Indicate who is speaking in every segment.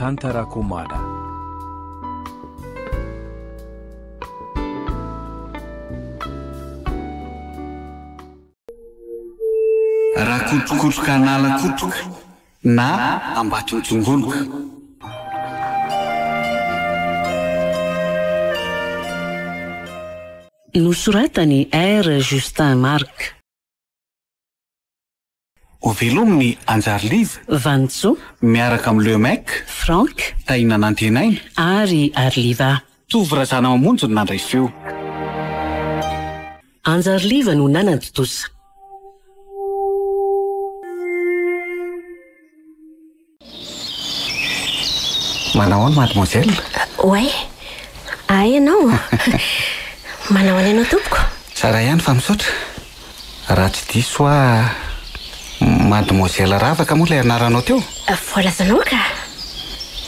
Speaker 1: Tantarakomada.
Speaker 2: Rakotrokotroka an'ala kotroka na Ambatontsongonoka.
Speaker 3: Nosoratan'i R. Justin Marc.
Speaker 2: Hovelomin'i Anjary Liva.
Speaker 3: Vanintsoa.
Speaker 2: Miaraka amin'i Le Mec.
Speaker 3: Franck.
Speaker 2: Tahina Nantenaina.
Speaker 3: Ary Ariliva.
Speaker 2: Tovo Razanamamonjy no nandray feo.
Speaker 3: Anjary Liva no nanantontosa.
Speaker 2: Manao ahoana mademoiselle?
Speaker 4: Oay, ahy ianao? Manao ahoana ianao tompoko?
Speaker 2: Tsara ihany fa misaotra. Raha tsy diso aho, mademoiselle Ravaka moa ilay anaranao teo?
Speaker 4: Voalazanao ka!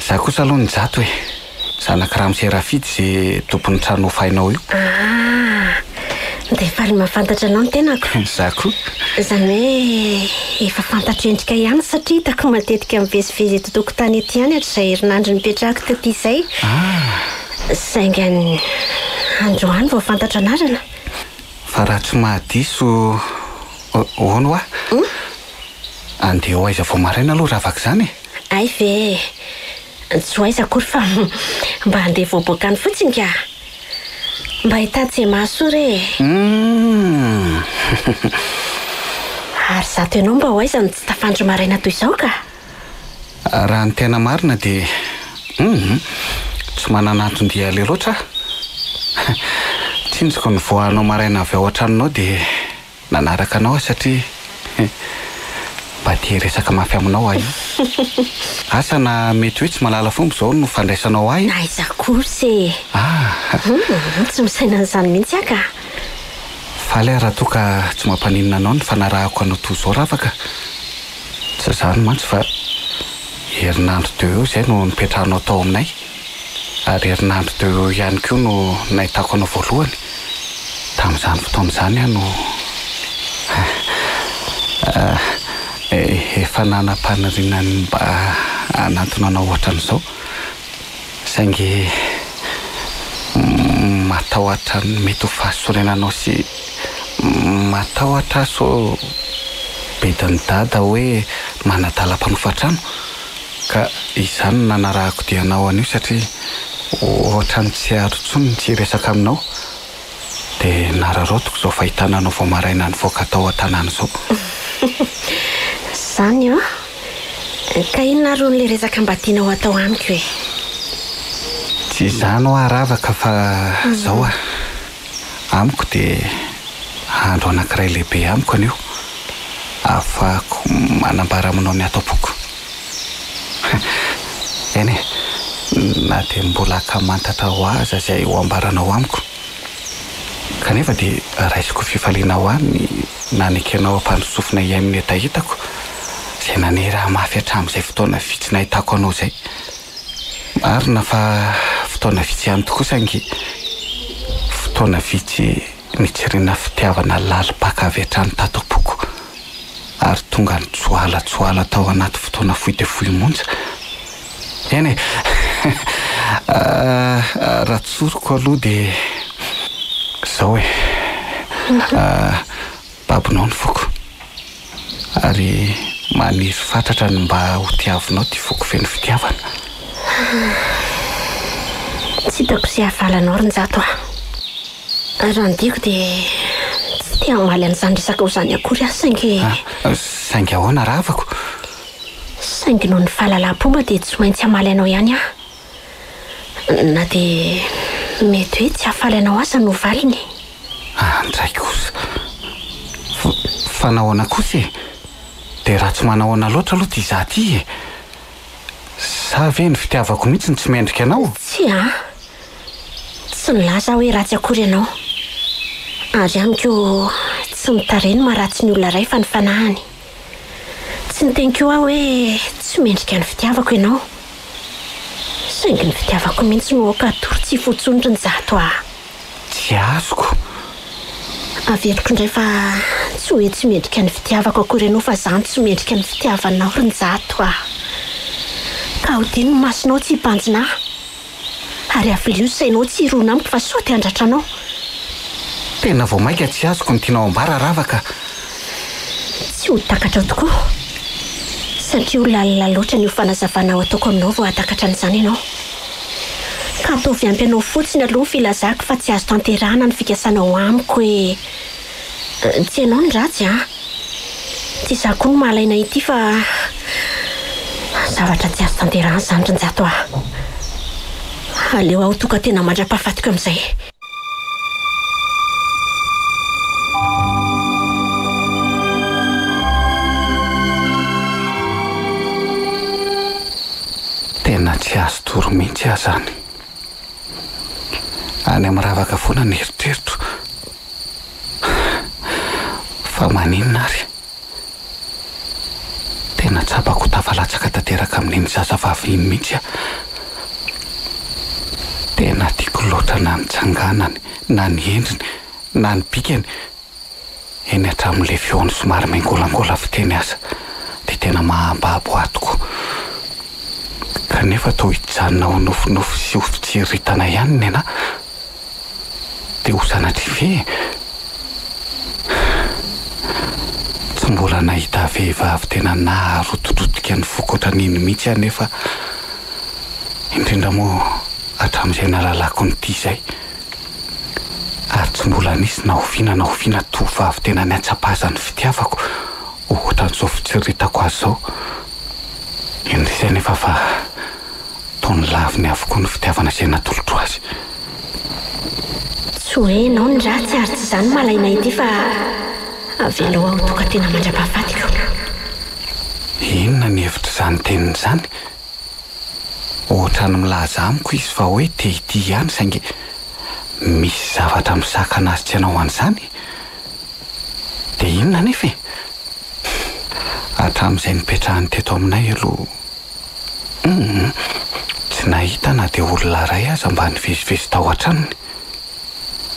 Speaker 2: Za kosa aloha Njato e! Zanak'i Ramose Rafidy ze tompon'ny trano hofainao io.
Speaker 4: Ah! Dia faly mahafantatra anao ny tenako.
Speaker 2: Za koa.
Speaker 4: Izany hoe efa fantatro endrika ihany satria hitako matetika mivezivezy eto an-tokotany eto ihany hatrizay herinandro nipetrahako taty izay.
Speaker 2: Ah!
Speaker 4: Saingy androany vao fantatro anarana.
Speaker 2: Fa raha tsy mahadiso hono hoa? Andeha ho aiza vao maraina aloha ravaka izany e?
Speaker 4: Hay ve e! Tsy ho aiza akory fa mba handeha voaboaka any fotsiny ka! Mba hitady izay mahasoa re e!
Speaker 2: Humm!
Speaker 4: Ary izato ianao mba ho aiza no tsy tafandry maraina toy izao ka?
Speaker 2: Raha ny tena marina dia humm! Tsy manana anton-dia aleha loatra aho. Tsinjoko ny voahanao maraina avy ao an-tranonao dia Nanaraka anao aho satria mba te hiresaka mafy aminao aho io. Asa na mety hoe tsy mahalala fomba izao no fandraisanao ahy.
Speaker 4: Aiza kosa e!
Speaker 2: Ah!
Speaker 4: Hum, tsy misaina an'izany mihitsy aho ka.
Speaker 2: Faly aho raha toa ka tsy mampaninona anao ny fanarahako anao toy izao Ravaka. Tsy izany mantsy fa herinandro teo eo izay no nipetrahanao tao aminay. Ary herinandro teo eo ihany koa no nahitako anao voalohany. Tamin'izany fotoana izany aho no efa nanam-paniriana ny mba hanantona anao ohatran'izao. Saingy matahotra ny mety ho fahasorenanao sy matahotra aho sao bedin'i Dada hoe manadala mpanofa trano. Ka izany no nanarahako dia anao anio satria ohatran'ny tsy ary intsony ny tsy hiresaka aminao dia nararaotiko izao fahitana anao vao maraina nivoaka tao an-tanàna izao.
Speaker 4: Izany an! Ka inona ary hono ilay resaka mba tianao hatao amiko e?
Speaker 2: Tsy izany hoa Ravaka fa izao a! Amiko dia andro anankiray lehibe amiko anio ahafahako manambara aminao ny ato am-poko. Eny e, na dia mbola ankamantatra ho ahy aza izay ho ambaranao amiko, kanefa dia raisiko ho fifaliana ho ahy ny nanekenao hampandry sofina hihaino ny hetahetako izay nanery ahy mafy hatramin'izay fotoana vitsy nahitako anao izay. Marina fa fotoana vitsy ihany tokoa saingy fotoana vitsy nitsiriana fitiavana lalim-paka avy hatrany tato am-poko ary tonga nitsoalatsoala tao anaty fotoana fohy dia fohy monja. Eny e! Raha tsoriko aloha dia izao e! Babonao ny foko. Ary maniry fatratra ny mba ho tiavinao ty foko feno fitiavana.
Speaker 4: Tsy hitako izay havalanao ry Njato a! Raha ny diako dia tsy te hamaly an'izany resakao izany akory aho saingy.
Speaker 2: Saingy ahoana ravako?
Speaker 4: Saingy noho ny fahalalam-pomba dia tsy maintsy hamaly anao ihany aho. Na dia mety hoe tsy hahafaly anao aza no valiny.
Speaker 2: Andray kosa. Fa nahoana kosa e? Dia raha tsy manahoana loatra aloha ity izaho ity e! Sa ve ny fitiavako mihitsy no tsy mendrika anao?
Speaker 4: Tsia an! Tsy nilaza aho hoe ratsy akory ianao. Ary amiko tsy ny tarehy no maharatsy ny olona iray fa ny fanahiny. Tsy niteny koa aho hoe tsy mendrika ny fitiavako ianao. Saingy ny fitiavako mihitsy no aoka hatory tsy hifoha intsony ry Njato a!
Speaker 2: Tsy azoko.
Speaker 4: Averiko indray fa tsy hoe tsy mendrika ny fitiavako akory ianao fa izaho no tsy mendrika ny fitiavanao ry Njato a! Ka ahodino ny masonao tsy hibanjina ahy. Ary avilio ny sainao tsy hirona amiko fa sao dia handratra anao.
Speaker 2: Tena vao mainka tsy azoko ny tianao ambara Ravaka.
Speaker 4: Tsy ho takatrao tokoa. Satria ho lalina loatra ny ho fanazavana ho ataoko aminao vao hahatakatra an'izany ianao. Ka ataovy ampy anao fotsiny aloha ny filazako fa tsy azo tanterahana ny fikasanao amiko e. Tsy ianao no ratsy an! Tsy izaho koa no mahalaina ity fa zavatra tsy azo tanterahana izany ry Njato a! Aleo aho tokan-tena mandra-pahafatiko amin'izay.
Speaker 2: Tena tsy azo tory mihitsy aho izany. Any amin'ny ravaka foana ny eritreritro. Fa maninona ary? Tena tsapako ho tafalatsaka tanteraka amin'iny zazavavy iny mihitsy aho. Tena tiako loatra na ny tsanganany, na ny endriny, na ny bikany, eny hatramin'ilay feony somary miangolangola fiteny aza dia tena mahambabo ahy tokoa. Kanefa toa hijanona ho nofinofy sy ho fitsiriritana ihany ny anà. Dia ho sanatria ve e? Tsy mbola nahita vehivavy tena naharotidrotika ny foko ohatran'iny mihitsy aho nefa indrindra moa hatramin'izay nahalalako ny tia izay. Ary tsy mbola nisy na oviana na oviana tovovavy tena niantsapazan'ny fitiavako ohatran'izao fitsiriritako azy izao. Indrisy anefa fa. Toa nolaviny avokoa ny fitiavana izay natolotro azy.
Speaker 4: Tsy hoe ianao no ratsy ary tsy izaho no malaina ity fa avelao aho tokan-tena mandra-pahafatiko.
Speaker 2: Inona ny hevitr'izany teniny izany? Ohatran'ny milaza amiko izy fa hoe te hitia ihany saingy misy zavatra misakana azy tsy hanao an'izany? Dia inona anefa e? Hatramin'izay nipetrahany teto aminay aloha Humm, tsy nahita na dia olona iray aza mba nivezivezy tao an-tranony,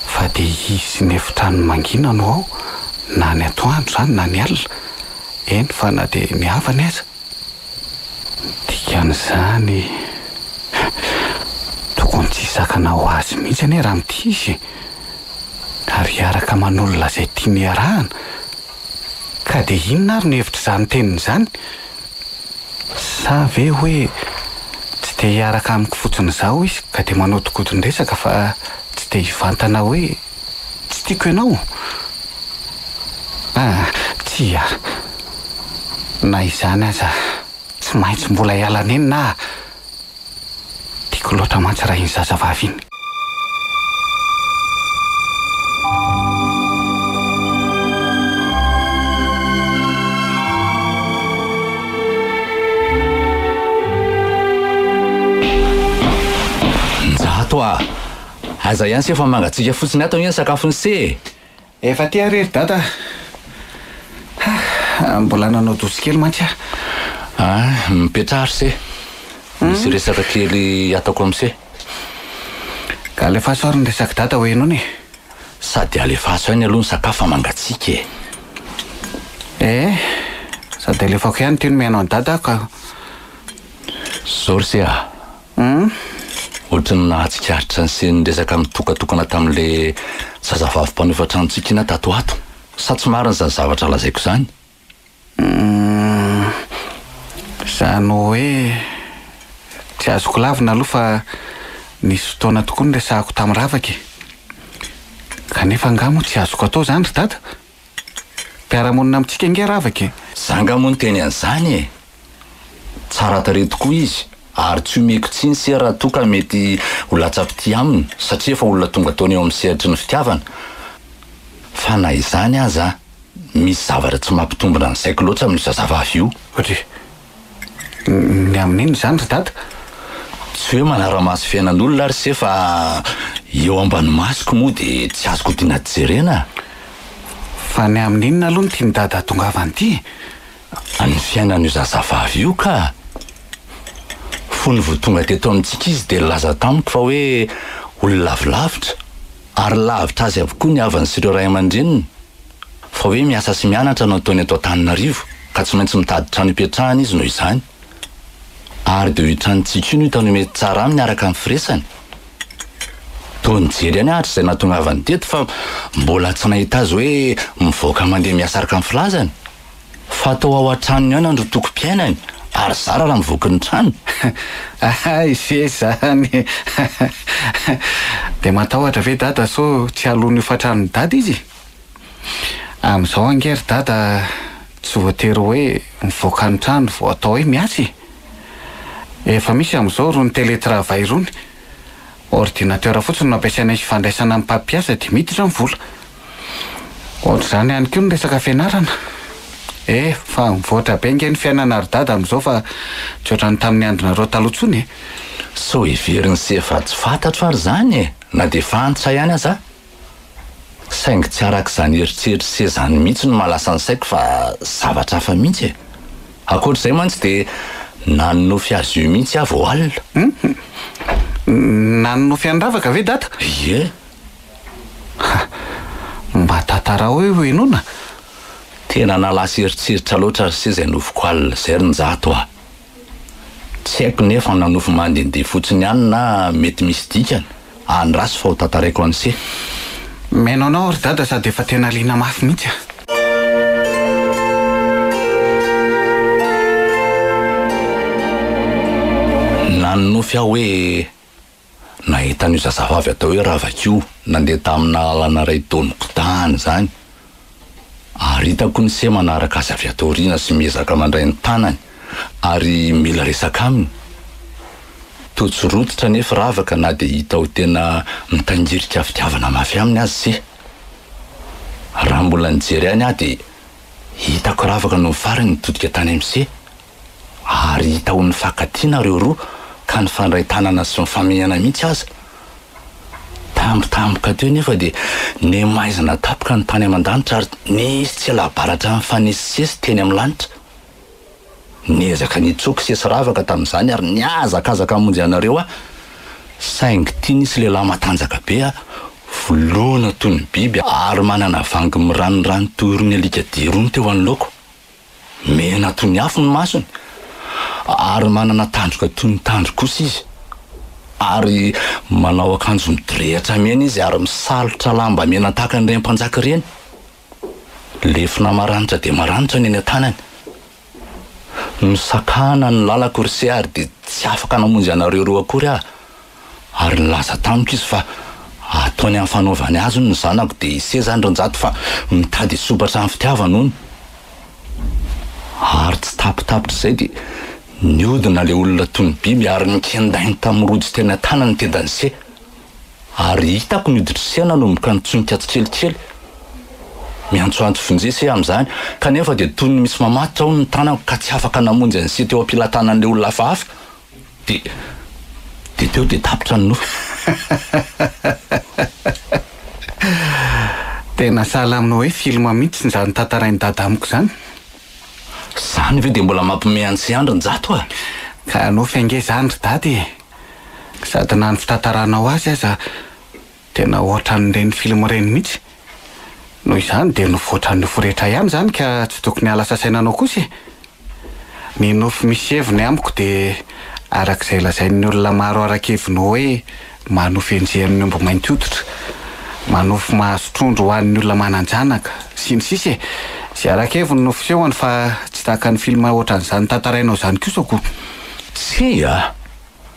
Speaker 2: fa dia izy sy ny efitranony mangina no ao na ny atoandro izany na ny alina, eny fa na dia ny havany aza. Dikan'izany, tokony tsy hisakana ho azy mihitsy anie raha mitia izy e! Ary hiaraka aman'olona izay tiany hiarahana, ka dia inona ary no hevitr'izany teniny izany? Sa ve hoe tsy te hiaraka amiko fotsiny izao izy ka dia manodikodin-dresaka fa tsy te hivantana hoe tsy tiako ianao? Ah, tsia. Na izany aza tsy maintsy mbola hiala nenina aho. Tiako loatra mantsy raha iny zazavavy iny.
Speaker 1: Njato a! Aiza ihany se fa mangatsiaka fotsiny ato anie ny sakafon'i se e!
Speaker 2: Efa aty ary ry dada a! Mbola nanao dosy kely mantsy aho.
Speaker 1: Ah, mipetraha ry se. Misy resaka kely ataoko amin'i se.
Speaker 2: Ka alefaso ary ny resak'i dada ho henoina e!
Speaker 1: Sady alefaso ihany aloha ny sakafo fa mangatsiaka e!
Speaker 2: Eh, sady alefako ihany ity no mihaino an'i dada aho ka.
Speaker 1: Zao ry se a!
Speaker 2: Hum?
Speaker 1: Ohatry ny nahatsikaritra ny se niresaka mitokatokana tamin'ilay zazavavy mpanofa tranontsika iny aho tato ho ato. Sa tsy marina izany zavatra lazaiko izany?
Speaker 2: Hum, izany hoe tsy azoko lavina aloha fa nisy fotoana tokoa niresahako tamin'i Ravaka e. Kanefa angaha moa tsy azoko atao izany ry Dada? Mpiara-monina amintsika ange Ravaka e!
Speaker 1: Za angaha moa niteny an'izany e! Tsara tarehy tokoa izy ary tsy omeko tsiny se raha toa ka mety ho latsa-pitia aminy satria efa olona tonga taona eo amin'ny sehatry ny fitiavana. Fa na izany aza, misy zavatra tsy mampitombina ny saiko loatra amin'io zazavavy io.
Speaker 2: Ohatry ny amin'inona izany ry dada?
Speaker 1: Tsy hoe manara-maso fiainan'olona ary se fa eo ambany masoko moa dia tsy azoko odiana jerena.
Speaker 2: Fa ny amin'inona aloha no tian'i dada hahatongavana ity e?
Speaker 1: Ny fiainan'io zazavavy io ka! Fony vao tonga teto amintsika izy dia nilaza tamiko fa hoe olona lavilavitra, ary lavitra azy avokoa ny havany sy ireo ray aman-dreniny, fa hoe miasa sy mianatra no ataony eto Antananarivo, ka tsy maintsy mitady trano hipetrahana izy noho izany. Ary dia io tranontsika io no hitany ho mety tsara aminy araka ny firesany. Toa nijery ihany aho hatrizay nahatongavany teto fa mbola tsy nahita azy hoe mivoaka mandeha miasa araka ny filazany. Fa toa ao an-tranony ihany androtokom-piainany ary zara raha mivoaka ny trano.
Speaker 2: Hay ve izany! Dia matahotra ve Dada sao tsy haloan'ny hofan-tranon'i Dada izy e? Amin'izao ange ry Dada tsy voatery hoe mivoaka ny trano vao atao hoe miasa e! Efa misy amin'izao irony télétravail irony. Ordinateur fotsiny no ampiasaina hifandraisana amin'ny mpampiasa dia miditra ny vola. Ohatr'izany ihany koa ny resaka fianarana. Eh, fa mivoatra be ange ny fiainana ry dada amin'izao fa tsy ohatran'ny tamin'ny andronareo taloha intsony e!
Speaker 1: Sao heverin'i se fa tsy fantatro ary izany e, na dia efa antitra ihany aza aho. Saingy tsy araka izany eritreritr'i se izany mihitsy no mahalasa ny saiko fa zavatra hafa mihitsy e! Ankoatra izay mantsy dia nanonofy azy io mihitsy aho vao alina.
Speaker 2: Hum! Nanonofy an'i Ravaka ve dada?
Speaker 1: Ie!
Speaker 2: Ha! Mba tantarao hoe ho henoina?
Speaker 1: Tena nahalasa eritreritra loatra ry se izay nofiko alina izay ry Njato a! Tsy haiko nefa na nofy mandehandeha fotsiny ihany na mety misy dikany, andraso fa ho tantaraiko an'se.
Speaker 2: Mihaino anao aho ry dada sady efa tena liana mafy mihitsy a!
Speaker 1: Nanonofy aho hoe nahita an'io zazavavy atao hoe Ravaka io nandeha tamina lalana iray doniko tany izany, ary hitako ny se manaraka azy avy ato aoriana sy miezaka mandray ny tanany ary mila resaka aminy. Toa tsy rototra anefa Ravaka na dia hita ho tena mitangirika fitiavana mafy aminy aza se. Raha mbola nijery ihany aho dia hitako Ravaka nony farany nitodika tany amin'i se. Ary hita ho nifankatia nareo roa ka nifandray tanana sy nifamehana mihitsy aza. Tampotampoka teo nefa dia nihamaizina tampoka ny tany aman-danitra ary nisy tsela-baratra nifanesisesy teny amin'ny lanitra. Niezaka nitsoaka sy ravaka tamin'izany ary nihazakazaka hamonjy anareo aho. Saingy ity nisy lehilahy matanjaka be aho, voloina toy ny biby ary manana vangy miranorano toy irony alikadia irony teo anoloako. Mena toy ny afo ny masony, ary manana tandroka toy ny tandrok'osy izy. Ary manao akanjo midorehitra mena izy ary misalotra lamba mena tahaka an'ireny mpanjaka ireny. Lefona maranitra dia maranitra ny eny an-tanany. Nosakana ny lalako ry se ary dia tsy afaka namonjy anareo roa akory aho. Ary nilaza tamiko izy fa ataony amin'ny fanaovany azy hono ny zanako dia ise izany ry Njato fa mitady hisobatra amin'ny fitiavana hono. Ary tsy tapitapitr'izay dia niodina ilay olona toy ny biby ary nikendainy tamin'ny rojo teny an-tanany ny tendan'i Se. Ary hitako ny hoditr'i Se nanomboka nitsonika tsikelikely. Miantsoantso vonjy Se amin'izany, kanefa dia toy ny misy mamatotra hono ny tanako ka tsy afaka namonjy an'i Se teo am-pilatanan'ilay olona hafahafa. Dia dia teo dia tapitra ny nofy.
Speaker 2: Tena sahala amin'ny hoe film mihitsy izany tantarain'i Dada amiko izany.
Speaker 1: Izany ve dia mbola mampiomehy an'i Seandry Njato a?
Speaker 2: Ka nofy ange izany ry Dada e! Sady na ny fitantaranao azy aza Tena ohatran'ireny film ireny mihitsy. Noho izany dia nofy ohatran'ny nofy rehetra ihany izany ka tsy tokony hahalasa saina anao kosa e! Ny nofy misy heviny amiko dia araka izay lazain'ny olona maro ara-keviny hoe manofy enjehin'ny omby mainty hoditra, manofy mahazo trondro ho an'ny olona manan-janaka, sy ny sisa e! Izay ara-keviny no fisehony fa tsy tahaka ny film ohatran'izany tantarainao izany kosa ko!
Speaker 1: Tsia!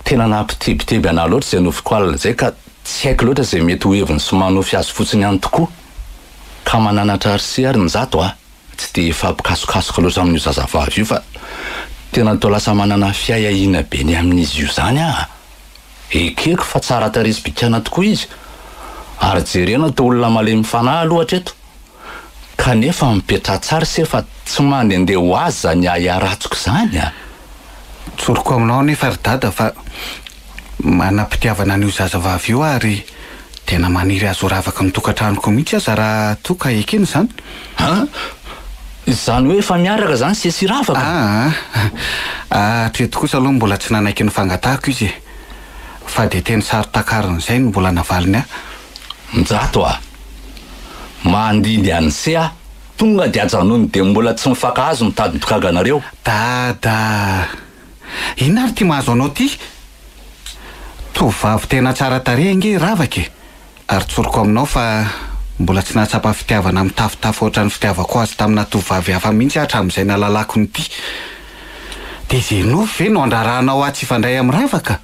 Speaker 1: Tena nampitebiteby anah loatra izay nofiko alina izay ka tsy haiko loatra izay mety ho heviny sy manofy azy fotsiny ihany tokoa. Ka mananatra RC ary Njato a! Tsy dia hifampikasokasoka loatra amin'io zazavavy io fa tena toa lasa manana fiahiahiana be ny amin'izy io izany aho a! Ekeko fa tsara tarehy sy bikàna tokoa izy ary jerena toa olona malemy fanahy aloha hatreto. Kanefa mipetraha tsara se fa tsy mandehandeha ho azy izany ahiahy ratsiko izany a!
Speaker 2: Tsoriko aminao anefa ry dada fa manam-pitiavana an'io zazavavy io aho ary tena maniry azy ho ravaky ny tokantranoko mihitsy aza raha toa ka ekena izany.
Speaker 1: An! Izany hoe efa miaraka izany se sy ravaka?
Speaker 2: Aa! Hatreto kosa aloha mbola tsy nanaiky ny fangatahako izy e! Fa dia teny saro-takarina izay no mbola navaliny ahy.
Speaker 1: Njato a! Mandidy an'se aho, tonga dia ajanony dia mbola tsy mifankahazo mitady ny tokaganareo.
Speaker 2: Dada a! Inona ary ity mahazo anao ity? Tovovavy tena tsara tarehy ange i Ravaka e! Ary tsoriko aminao fa mbola tsy nahatsapa fitiavana mitafotafo ohatran'ny fitiavako azy tamina tovovavy hafa mihitsy aho hatramin'izay nahalalako ny tia. Dia izay nofy ve no andrarahanao ahy tsy hifandray amin'i Ravaka?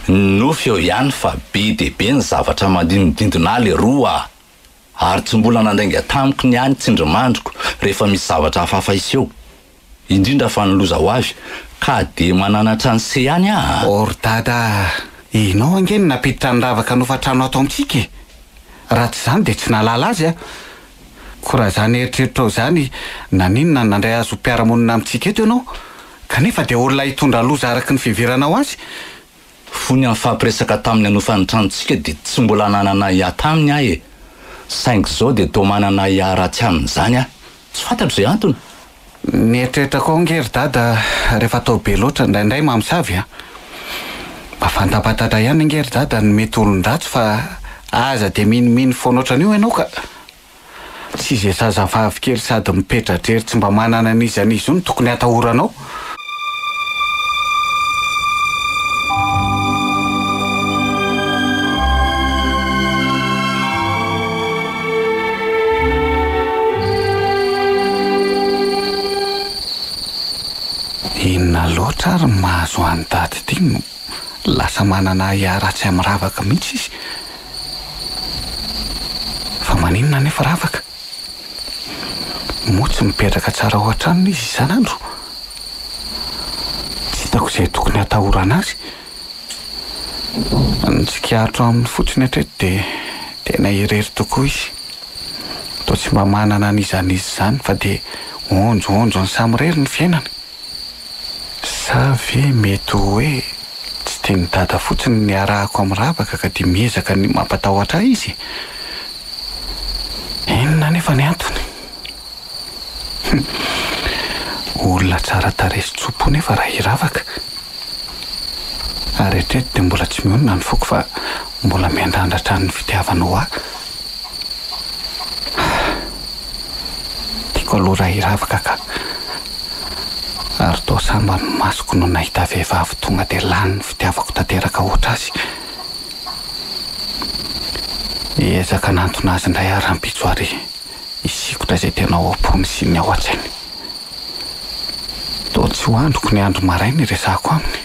Speaker 1: Nofy eo ihany fa be dia be ny zavatra mandinodindona ahy leroa a! Ary tsy mbola nandainga tamiko ny ahy ny tsindrimandriko rehefa misy zavatra hafahafa hiseho. Indrindra fa ny loza ho avy, ka dia mananatra an'i se ihany aho a!
Speaker 2: O ry dada a! Ianao ange no nampiditra ny ravaka nofa-trano ato amintsika e! Raha tsy izany dia tsy nahalala azy aho. Koa raha izany eritreritrao izany, naninona no nandray azy ho mpiara-monina amintsika eto ianao? Kanefa dia olona hitondra loza araka ny fiheveranao azy?
Speaker 1: Fony aho nifampiresaka taminy hanofa ny tranontsika dia tsy mbola nanana ahiahy taminy aho e! Saingy izao dia toa manana ahiahy ratsy amin'izany aho. Tsy fantatro izay antony.
Speaker 2: Ny eritreritrako ao ange ry dada rehefa atao be loatra indraindray mamosavy a! Mba fantapantatra ihany ange ry dada ny mety olon-dratsy fa aza dia minomino foana ohatran'io ianao ka! Tsy izay zazavavy kely sady mipetra-drery tsy mba manana an'iza n'iza io no tokony hatahoranao. Inona loatra ary ny mahazo an'i dada ity no lasa manana ahiahy ratsy amin'ny ravaka mihitsy izy? Fa maninona anefa ravaka? Moa tsy mipetraka tsara ao an-tranony izy isan'andro? Tsy hitako izay tokony hatahorana azy. Ny tsikaritro aminy fotsiny hatreto dia tena irery tokoa izy. Toa tsy mba manana an'iza n'iza izany fa dia onjoonjony samirery ny fiainany. Sa ve mety ho hoe tsy tian'i Dada fotsiny ny hiarahako amin'i Ravaka ka dia miezaka ny mampatahotra ahy izy e? Inona anefa ny antony? Hum! Olona tsara tarehy sy tso-po nefa raha i Ravaka. Ary hatreto dia mbola tsy mionona ny foko fa mbola miandrandra hatrany ny fitiavany ho ahy. Tiako aloha raha i Ravaka ka. Ary toa sambany ny masoko no nahita vehivavy tonga dia lany ny fitiavako tanteraka hoatr'azy. Hiezaka hanantona azy indray aho rahampitso ary hisikotra izay tena ao am-pony sy ny ao an-tsainy. Toa tsy ho andriko ny andro maraina hiresahako aminy.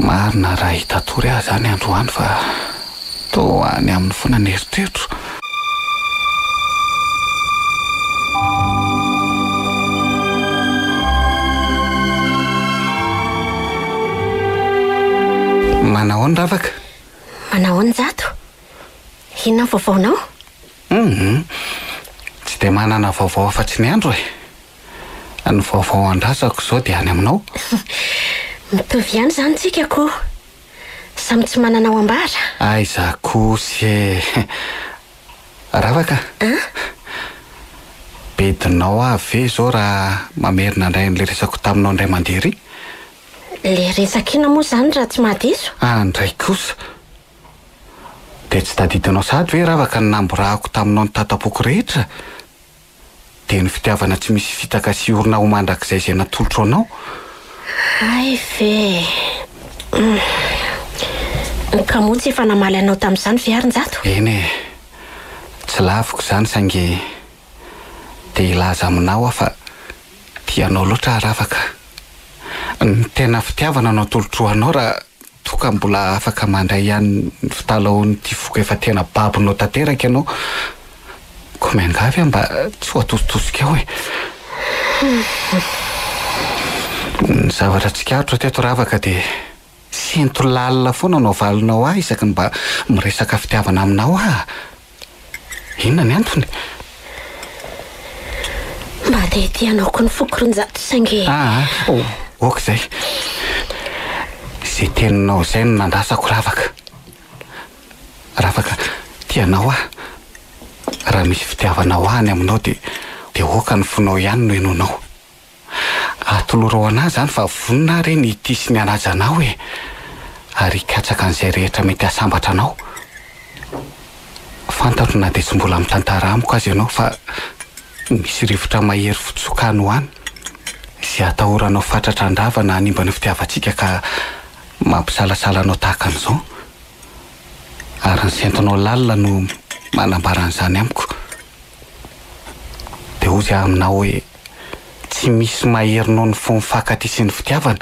Speaker 2: Marina raha hita-tory aho izany androany fa toa any aminy foana ny eritreritro. Manahoana Ravaka?
Speaker 4: Manahoana Njato? Inona ny vaovaonao?
Speaker 2: Hum, tsy dia manana vaovao afa-tsy ny andro e. Ny vaovao andrasako izao dia any aminao.
Speaker 4: Mitovy ihany izany tsika ko. Samy tsy manana ho ambara.
Speaker 2: Aiza kosa e. Ravaka.
Speaker 4: An?
Speaker 2: Bedinao aho ve izao raha mamerina indray an'ilay resako taminao indray mandeha ery?
Speaker 4: Ilay resaka inona moa izany raha tsy mahadiso?
Speaker 2: Andray kosa. Dia tsy tadidinao sahady ve Ravaka ny namborahako taminao ny tata-poko rehetra? Dia ny fitiavana tsy misy fitaka sy orina ho mandrakizay izay natolotro anao?
Speaker 4: Hay ve e! Hum. Ka moa tsy efa namaly anao tamin'izany ve ary Njato?
Speaker 2: Eny e! Tsy laviko izany saingy te hilaza aminao aho fa tia anao loatra aho Ravaka. Ny tena fitiavana no atolotro ho anao raha Toa ka mbola afaka mandray ihany ny fitalahoan'ity foko efa tena babonao tanteraka ianao. Koa miangavy aho mba tsy ho atositosika ao e. Ny zavatra tsikaritro teto Ravaka dia sento lalina foana no avalinao ahy isaky ny mba miresaka fitiavana aminao aho. Inona ny antony?
Speaker 4: Mba te hitia anao koa ny foko ry Njato saingy.
Speaker 2: Aa, ok izay. Izay teninao izay no nandrasako Ravaka. Ravaka, tia anao aho. Raha misy fitiavana ho ahy any aminao dia dia ok ny fonao ihany no henoinao. Atoloro ho anah izany fa vonona aho re ny hitia sy ny hanaja anao e! Ary hikatsaka an'izay rehetra mety hahasambatra anao. Fantatro na dia tsy mbola mitantara amiko aza ianao fa misy rivotra mahery fitsoka any ho any. Izay atahoranao fatratra handrava na hanimba ny fitiavantsika ka mampisalasala anao tahaka an'izao. Ary ny sentonao lalina no manambara an'izany amiko. Dia hozy aho aminao hoe, tsy misy mahery noho ny fo mifankatia sy ny fitiavana,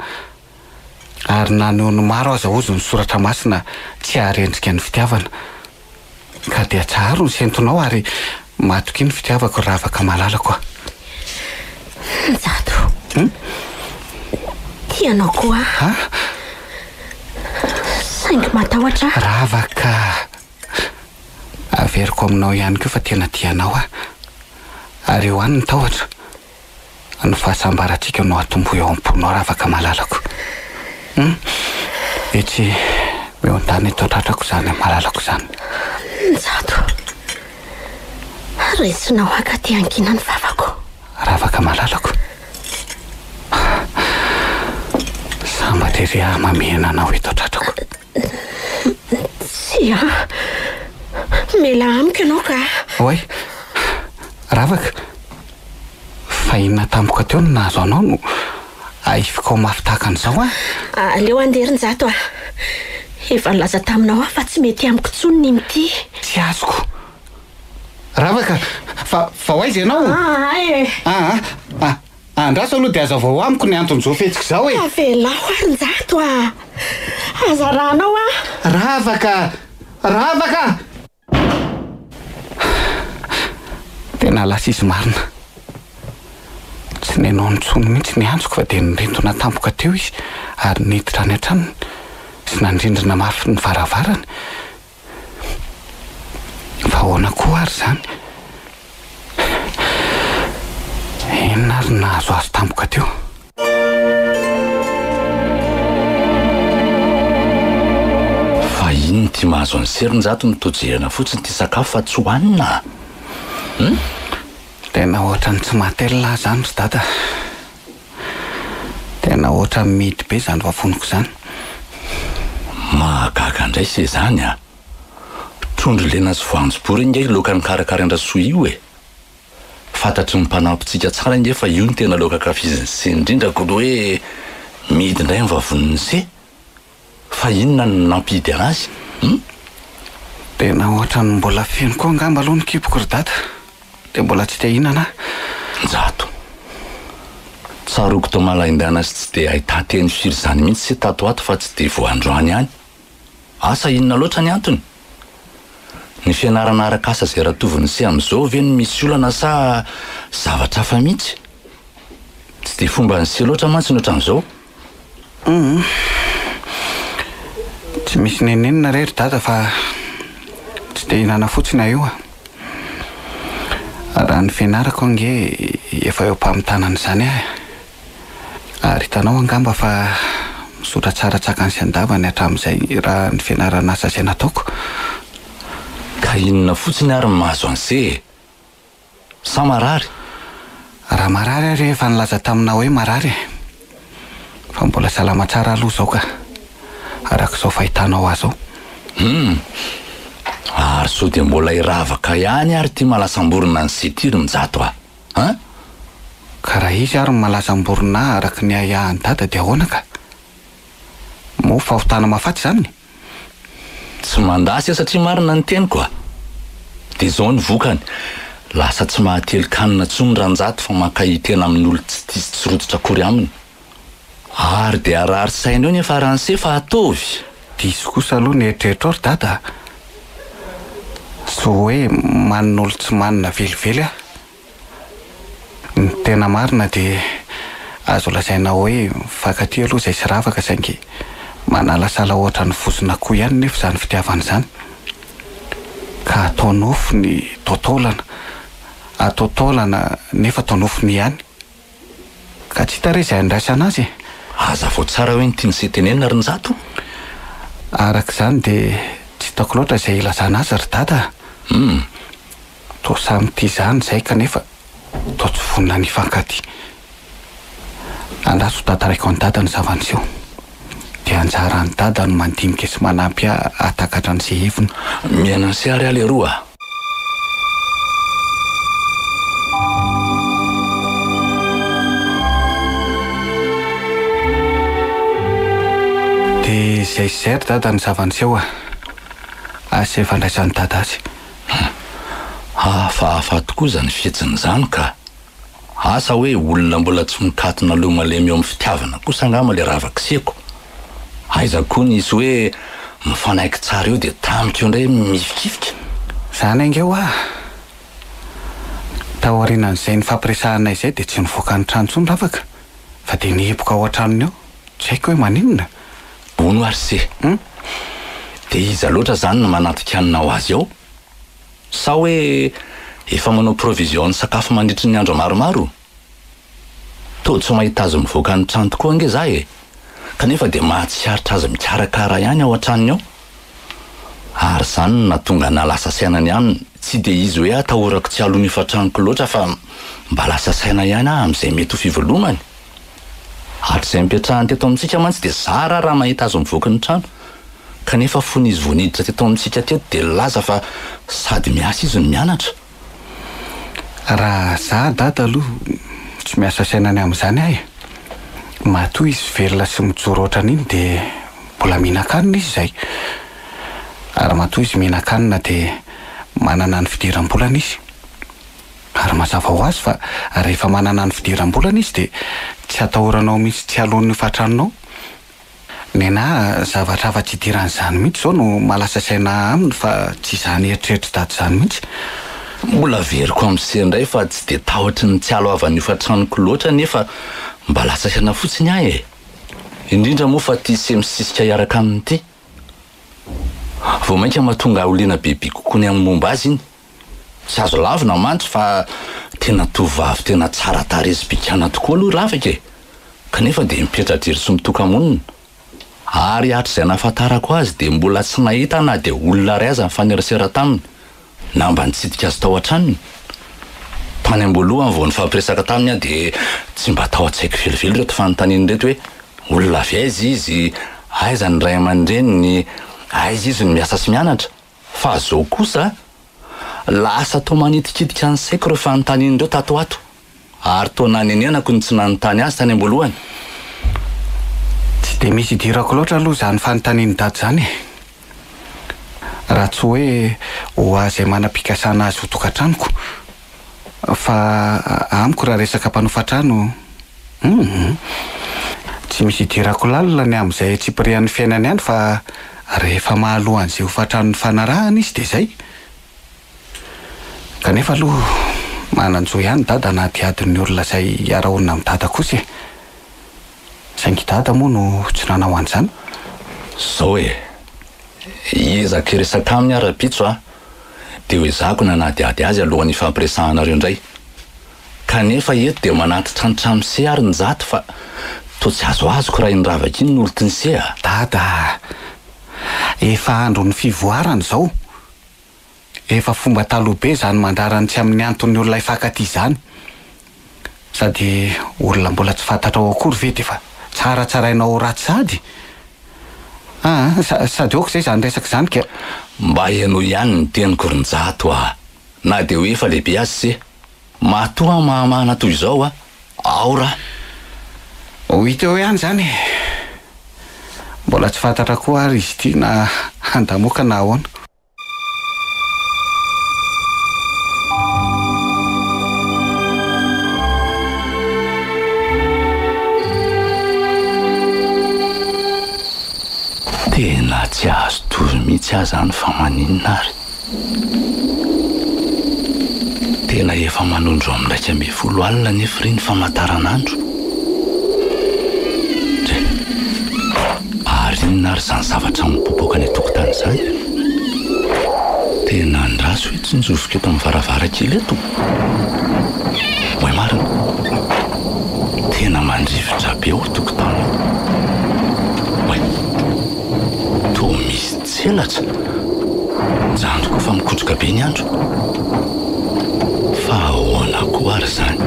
Speaker 2: ary na noho ny maro aza hozy ny soratra masina tsy haharendrika ny fitiavana. Ka dia atsaharo ny sentonao ary matokia ny fitiavako ry ravaka malalako a.
Speaker 4: Njato. Tia anao koa aho. Saingy matahotra aho.
Speaker 2: Ravaka. Averiko aminao ihany koa fa tena tia anao aho. Ary eo any ny tahotra. Ny fahasambarantsika no atombohy ao am-ponao ravaka malalako. Hum. Etsy miondana eto an-tratrako izany malalako izany.
Speaker 4: Njato. Raisinao haka aty ankina ny vavako.
Speaker 2: Ravaka malalako. Sambatra ery aho mamihina anao eto an-tratrako.
Speaker 4: Tsia. Mialà amiko ianao ka.
Speaker 2: Oay. Ravaka. Fa inona tampoka teo no nahazo anao no ahifikao mafy tahaka an'izao an?
Speaker 4: Aleo handeha ry Njato a! Efa nilaza taminao aho fa tsy mety amiko intsony ny mitia.
Speaker 2: Tsy azoko. Ravaka, fa fa ho aiza ianao?
Speaker 4: Aa e!
Speaker 2: Aa, a, andraso aloha dia hazavao amiko ny anton'izao fihetsika izao e!
Speaker 4: Avelao ary Njato a! Aza arahanao aho!
Speaker 2: Ravaka! Ravaka! Tena lasa izy marina. Tsy nenao intsony mihitsy ny antsoko fa dia nirintona tampoka teo izy ary niditra any an-tranony sy nandrindrina mafy ny varavarany. Fa ahoana koa ary izany? Inona ary no nahazo azy tampoka teo?
Speaker 1: Fa inona ity mahazo an'i Sery njato no toa jerena fotsiny ity sakafo fa tsy hohanina a! Hum?
Speaker 2: Tena ohatran'ny tsy matelina aho izany ry dada a! Tena ohatran'ny mihidy be izany vavoniko izany.
Speaker 1: Mahagaga indray se izany a! Trondro lena sy voanjobory ange laoka nokarakarain-dRasoa io e! Fantatry ny mpanampintsika tsara ange fa io no tena laoka ankafizin'i Se indrindra koa hoe mihidy indray ny vavonin'i Se. Fa inona no nampihidy anazy? Hum?
Speaker 2: Tena ohatran'ny mbola feno koa angamba aloha ny kiboko ry dada. Dia mbola tsy te hihinana aho.
Speaker 1: Njato. Tsaroako toa malaindana sy tsy dia ahitan-teny firy izany mihitsy Se tato ho ato fa tsy dia vao androany ihany. Asa inona loatra ny antony? Ny fianarana arak'asa izay ratovin'ny se amin'izao ve no misy olana sa zavatra hafa mihitsy? Tsy dia fomban'ny se loatra mantsy ny ohatran'izao.
Speaker 2: Humm. Tsy misy nenenina re ry dada fa tsy te hihinana fotsiny aho io a. Raha ny fianarako ange efa eo am-pamitana an'izany aho e. Ary hitanao angamba fa mizotra tsara tsakany sy andavany hatramin'izay raha ny fianaran'asa izay nataoko.
Speaker 1: Ka inona fotsiny ary ny mahazo an'se e? Sa marary?
Speaker 2: Raha marary aho re efa nilaza taminao hoe marary e! Fa mbola salama tsara aloha izao ka! Araka izao fahitanao ahy izao.
Speaker 1: Hum! Ary sao dia mbola hiravaka ihany ary ity malasamborona an'se ity ry Njato a! An?
Speaker 2: Ka raha izy ary no malazam-borona ahy araka ny ahiahin'i Dada dia ahoana ka? Moa fahotana mahafaty izany?
Speaker 1: Tsy mandà se satria marina ny teniko a! Dia izao ny vokany, lasa tsy mahatelin-kanina intsony Ranjato fa mankahia tena amin'ny olon-tsy tia sy tsy rototra akory aminy. Ary dia harary saina eo ny hiafaran'se fa ataovy!
Speaker 2: Diso kosa aloha ny eritreritrao ry Dada a! Tsy hoe manina olon-tsy manina velively aho. Ny tena marina dia azo lazaina hoe mifankatia aloha izay sy ravaka saingy manalasala ohatran'ny vozon'akoho ihany nefa izany fitiavana izany. Ka atao nofy ny atao taolana, atao taolana nefa atao nofiny ihany. Ka tsy hita re izay handraisana azy e!
Speaker 1: Hazavao tsara hoe ny tian'i se tenenina ry Njato?
Speaker 2: Araka izany dia tsy hitako loatra izay hilazana azy ry Dada a!
Speaker 1: Hum.
Speaker 2: Toa samy tia izany izay kanefa toa tsy vonona ny hifankatia. Andraso ho tantaraiko an'i Dada ny zava-niseho. Dia anjaran'i Dada no mandinika sy manampy ahy hahatakatra an'izay heviny.
Speaker 1: Mihaino an'i se ary aho leroa a!
Speaker 2: Izay sy izay ry dada ny zava-niseho a! Asa izay fandraisan'i dada azy.
Speaker 1: Hafahafa tokoa izany fihetsiny izany ka! Asa hoe olona mbola tsy mikatona loha malemy eo amin'ny fitiavana kosa angamba ilay ravakiseko. Aiza koa nisy hoe mifanaiky tsara eo dia tamiko eo indray mihifikifika.
Speaker 2: Izany ange hoa! Taorianan'izay nifampiresahanay izay dia tsy nivoaka ny trano intsony Ravaka fa dia nihiboka ao an-tranony ao. Tsy haiko hoe maninona?
Speaker 1: Hono ary se! Dia iza loatra izany no manantikanina ho azy ao? Sa hoe efa manao provision ny sakafo mandritry ny andro maromaro? Toa tsy mahita azy mivoaka ny trano tokoa ange za e! Kanefa dia mahatsikaritra azy mikarakara ihany ao an-tranony ao. Ary izany no nahatonga anah lasa saina ny aminy, tsy dia izy hoe atahorako tsy haloa ny hofan-tranoko loatra fa mba lasa saina ihany aho amin'izay mety ho fivelomany. Hatrizay nipetrahany teto amintsika mantsy dia zara raha mahita azy mivoaka ny trano. Kanefa fony izy vao niditra teto amintsika teto dia nilaza fa sady miasa izy no mianatra.
Speaker 2: Raha za dada aloha tsy miasa saina ny amin'izany aho e! Matoa izy velona sy mijoro ohatran'iny dia mbola mihinan-kanina izy izay. Ary matoa izy mihinan-kanina dia manana ny fidiram-bolany izy. Ary mazava ho azy fa rehefa manana ny fidiram-bolany izy dia tsy atahoranao mihitsy tsy haloan'ny hofan-tranonao. Nenà zavatra hafa tsy idiran'izany mihitsy izao no mahalasa saina aminy fa tsy izany eritreritr'i dada izany mihitsy.
Speaker 1: Mbola averiko amin'ny se indray fa tsy dia tahotry ny tsy haloavan'ny hofan-tranoko loatra nefa mba lasa saina fotsiny aho e! Indrindra moa fa ity se misisika hiaraka aminy ity. Vao mainka mahatonga ahy ho liana bebe kokoa ny amin'ny momba azy iny. Tsy azo lavina mantsy fa tena tovovavy tena tsara tarehy sy bikàna tokoa aloha Ravaka e! Kanefa dia mipetra-drery sy mitoka-monina. Ary hatrizay nahafantarako azy dia mbola tsy nahita na dia olona iray aza nifanerasera taminy, na mba nitsidika azy tao an-tranony. Tany am-boalohany vao nifampiresaka taminy aho dia tsy mba tao an-tsaiko velively ireto fanontaniana ireto hoe, olona avy aiza izy, aiza ny ray aman-dreniny, aiza izy no miasa sy mianatra? Fa zao kosa, lasa toa manitikitika ny saiko ireo fanontaniana ireo tato ho ato. Ary toa nanenenako ny tsy nanontany azy tany am-boalohany.
Speaker 2: Tsy dia misy idirako loatra aloha izany fanontanian'i Dada izany e. Raha tsy hoe ho ahy izay manam-pikasana azy ho tokantranoko. Fa amiko raha resaka mpanofa trano, hum. Tsy misy idirako lalina ny amin'izay tsipirian'ny fiainany any fa rehefa mahaloa an'izay hofantrano nifanarahana izy dia izay. Kanefa aloha manan-jo ihany Dada hanadihady ny olona izay hiara-honina amin'i Dada kosa e. Saingy Dada moa no tsy nanao an'izany.
Speaker 1: Zao e. Hiezaka hiresaka aminy aho rahampitso a. Dia ho ezahako ny hanadihady azy alohan'ny hifampiresahanareo indray. Kanefa eto dia manantitranitra amin'i se ary Njato fa toa tsy azoazoko raha iny ravaka iny no olon-tian'i se a.
Speaker 2: Dada a! Efa andron'ny fivoarana izao. Efa fomba taloha be izany mandrara ny tsy amin'ny antony olona hifankatia izany. Sady olona mbola tsy fantatrao akory ve dia efa tsaratsarainao ho ratsy sahady? Aa, sady ok izay izany resaka izany ka.
Speaker 1: Mba henoy ihany ny teniko ry Njato a! Na dia hoe efa lehibe aza se. Matoa mahamahana toy izao a! Ao raha.
Speaker 2: Ho hita eo ihany izany e! Mbola tsy fantatra koa ary izy ity na handamoaka na ahoana.
Speaker 1: Tena tsy azo tory mihitsy aho zany fa maninona ary? Tena efa manondro amin'ny 11 alina anefa ry ny famantaranandro. Dre. Ary inona ary izany zavatra mipopoka any an-tokotany izany? Tena andraso hoe tsinjoviko eto amin'ny varavarankely eto. Oay marina. Tena mandrivotra be ao an-tokotany ao. Oay. Toa misy tselatra. Mijanona koa fa mikotroka be ny andro. Fa ahoana koa ary izany?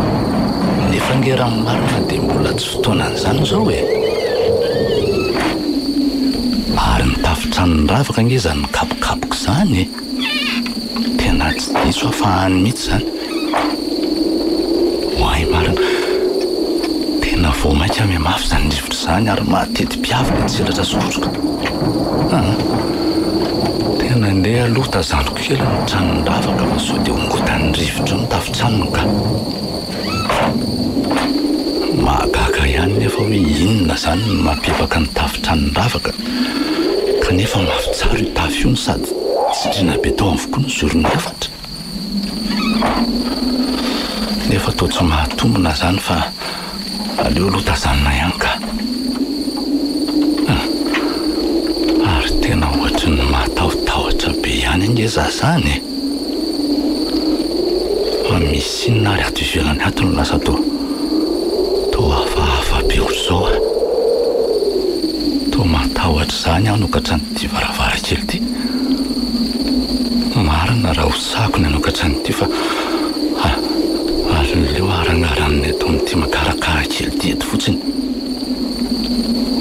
Speaker 1: Nefa ange raha ny marina dia mbola tsy fotoanan'izany izao e! Ary ny tafon-tranon'ny ravaka ange izany mikapokapoka izany e! Tena tsy diso aho fa any mihitsy izany. Oay marina! Tena. Vao mainka mihamafy izany rivotra izany ary mahateti-piavy ilay tselatra sy kotroka. Aa! Tena andeha aloha tazaniko kely ny tranon-dravaka fa sao dia hongotan'ny rivotra eo ny tafon-tranony ka. Mahagaga ihany nefa hoe inona izany no mampihepaka ny tafon-tranon-dravaka kanefa mafy tsara io tafo io no sady tsindriana be tao avokoa ny zorony efatra. Nefa toa tsy mahatombina izany fa aleo aloha tazanina ihany ka. Hum. Ary tena ohatry ny mahatahotahotra be ihany ange za zany e. Fa misy inona ary ato ivelany ato no lasa toa toa hafahafa be ohatr'izao a. Toa matahotra izany aho hanokatra an'ity varavarankely ity. Marina raha ho sahako ny hanokatra an'ity fa aleo arangaranina eto amin'ity makarakara kely ity eto fotsiny.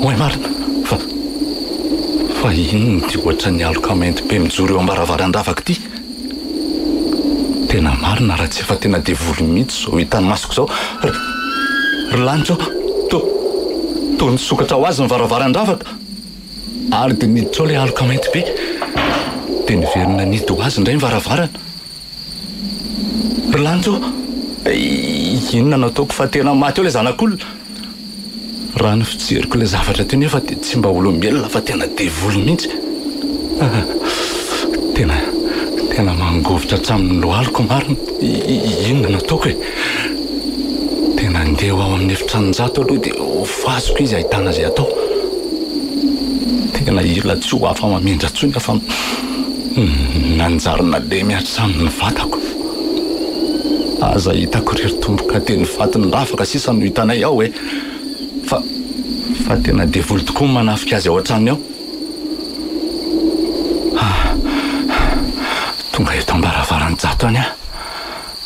Speaker 1: Oay marina fa fa inona ity ohatran'ny aloka mainty be mijoro eo am-baravaran-dravaka ity? Tena marina raha tsy efa tena devoly mihitsy izao hitan'ny masoko izao. Ry ry lanitra ô! Toa toa nisokatra ho azy ny varavaran-dravaka. Ary dia niditra ao ilay aloka mainty be. Dia niverina nihidy ho azy indray ny varavarana. Ry lanitra ô! Inona no ataoko fa tena maty eo ilay zanak'olona? Raha ny fijeriko ilay zavatra teo nefa dia tsy mba olombelona fa tena devoly mihitsy. Tena, tena mangovitra hatramin'ny lohaliko marina. Inona no ataoko e? Tena andeha ho ao amin'ny efitranon-jato aloha dia ho faziko izy ahitana izay atao. Tena hila tsy ho afa-mamindra intsony aho fa nanjary nalemy hatramin'ny vatako. Aza hitako ry ry Tompo ka dia ny fatin'ny ravaka sisa no hitanay ao e! Fa, fa tena devoly tokoa ny manafika azy ao an-tranony ao. Ah, tonga eto am-baravaran'i Jato any aho.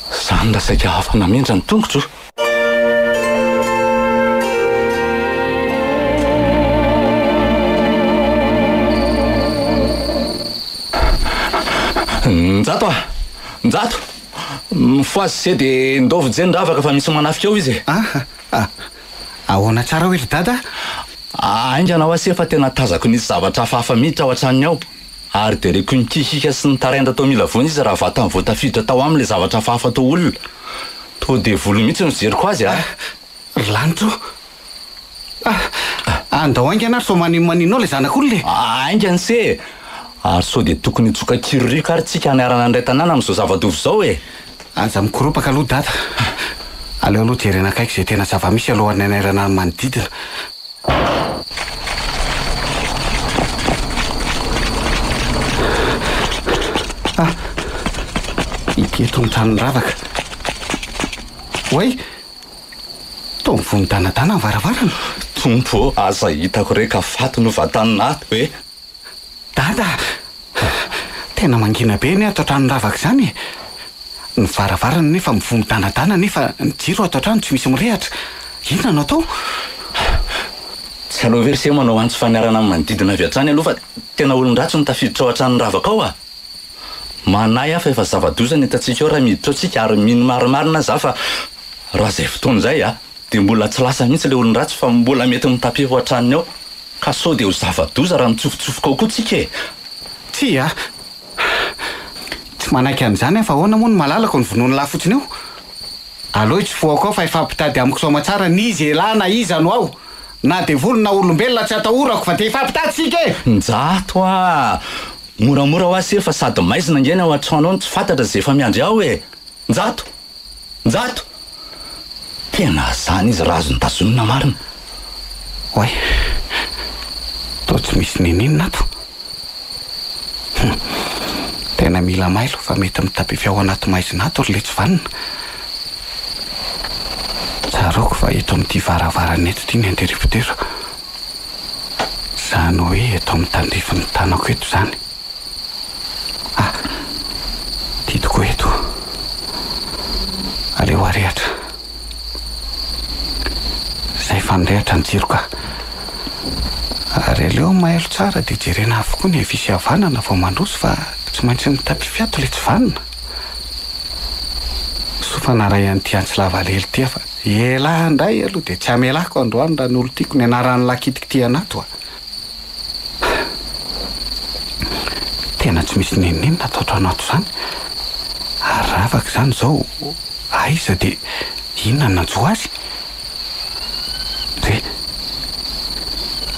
Speaker 1: Zany raha saika afa-namindra ny tongotro. Njato a! Njato! Mifohaza se dia ndao vonjeo ny ravaka fa misy manafika ao izy e!
Speaker 2: Ah! Ah! Ahoana tsara hoe ry dada?
Speaker 1: Haingana hoa se fa tena tazako nisy zavatra hafahafa miditra ao an-tranony ao. Ary dia reko nikihika sy nitarainda tao mila vonjy izy raha vatany vao tafiditra tao aminy ilay zavatra hafahafa toa olona. Toa devoly mihitsy no fijeriko azy a!
Speaker 2: Ry lanitra o! Ah! Andao haingana ary sao maninomanino ao ilay zanak'olona e!
Speaker 1: Haingana se e! Ary sao dia tokony hitsoka kiririaka ary tsika haniarana ny iray tanàna amin'izao zava-doza izao e!
Speaker 2: Aza mikoropaka aloha dada. Aleo aloha jerena akaiky izay tena zava-misy alohan'ny hanairana ny manodidina. Ah! Ity eto ny tranon'i Ravaka. Oay! Toa mivonodanadana ny varavarana.
Speaker 1: Tompo ô, aza hitako re ka faty no vatanina ato e!
Speaker 2: Dada a! Tena mangina be anie ato an-trano ravaka izany e! Ny varavarana nefa mivoha midanadana nefa ny jiro ato an-trano tsy misy mirehatra. Inona no atao?
Speaker 1: Tsy aleo ve ry se manao antso faniarana amin'ny manodidina avy hatrany aloha fa tena olon-dratsy no tafiditra ao an-tranon'i Ravaka ao a! Manahy aho fa efa zava-doza ny hitantsika ao raha miditra ao tsika ary mino marimarina aza aho fa raha izay fotoana izay a! Dia mbola tsy lasa mihitsy ilay olon-dratsy fa mbola mety mitapefo hatrany ao. Ka sao dia ho zava-doza raha mitsofotsofoka ao koa tsika e!
Speaker 2: Tsia a! Tsy manaiky an'izany aho fa ahoana moa no malalako ny vonoan'i lahy fotsiny eo? Aleo hitsofohako ao fa hifampitady amiko soamatsara n'iza elah na iza no ao! Na devoly na olombelona tsy atahorako fa dia hifampitady tsika e!
Speaker 1: Njato a! Moramora hoa se fa sady maizina ange ny ao an-trano ao no tsy fantatra izay efa miandry ao e! Njato! Njato! Tena zany izy raha azony tazonina marina.
Speaker 2: Oay! Toa tsy misy n'inon'inona ato. Hum! Tena mila mailo fa mety mitapify ao anaty maizina ato ry letsy vanona. Tsaroako fa eto amin'ity varavarana eto ity ny interrupteur. Izany hoe eto amin'ny tandrifin'ny tanako eto izany. Ah! Ty tokoa eto. Aleo arehatra. Zay fa nirehatra ny jiro ka. Ary aleo mailo tsara dia jerena avokoa ny havia sy havanana vao mandroso fa tsy maintsy mitapify ato ilay tsy vanona. Soa fa naray an'ity antsy lava lelo ity aho fa. Elah indray aloha dia tsy hamelako androany raha ny olon-tiako ny anaran'lah kitikitihana ato a! Tena tsy misy n'inon'inona ato an-trano ato izany. Ary ravaka izany izao aiza dia inona no nanjo azy? Re!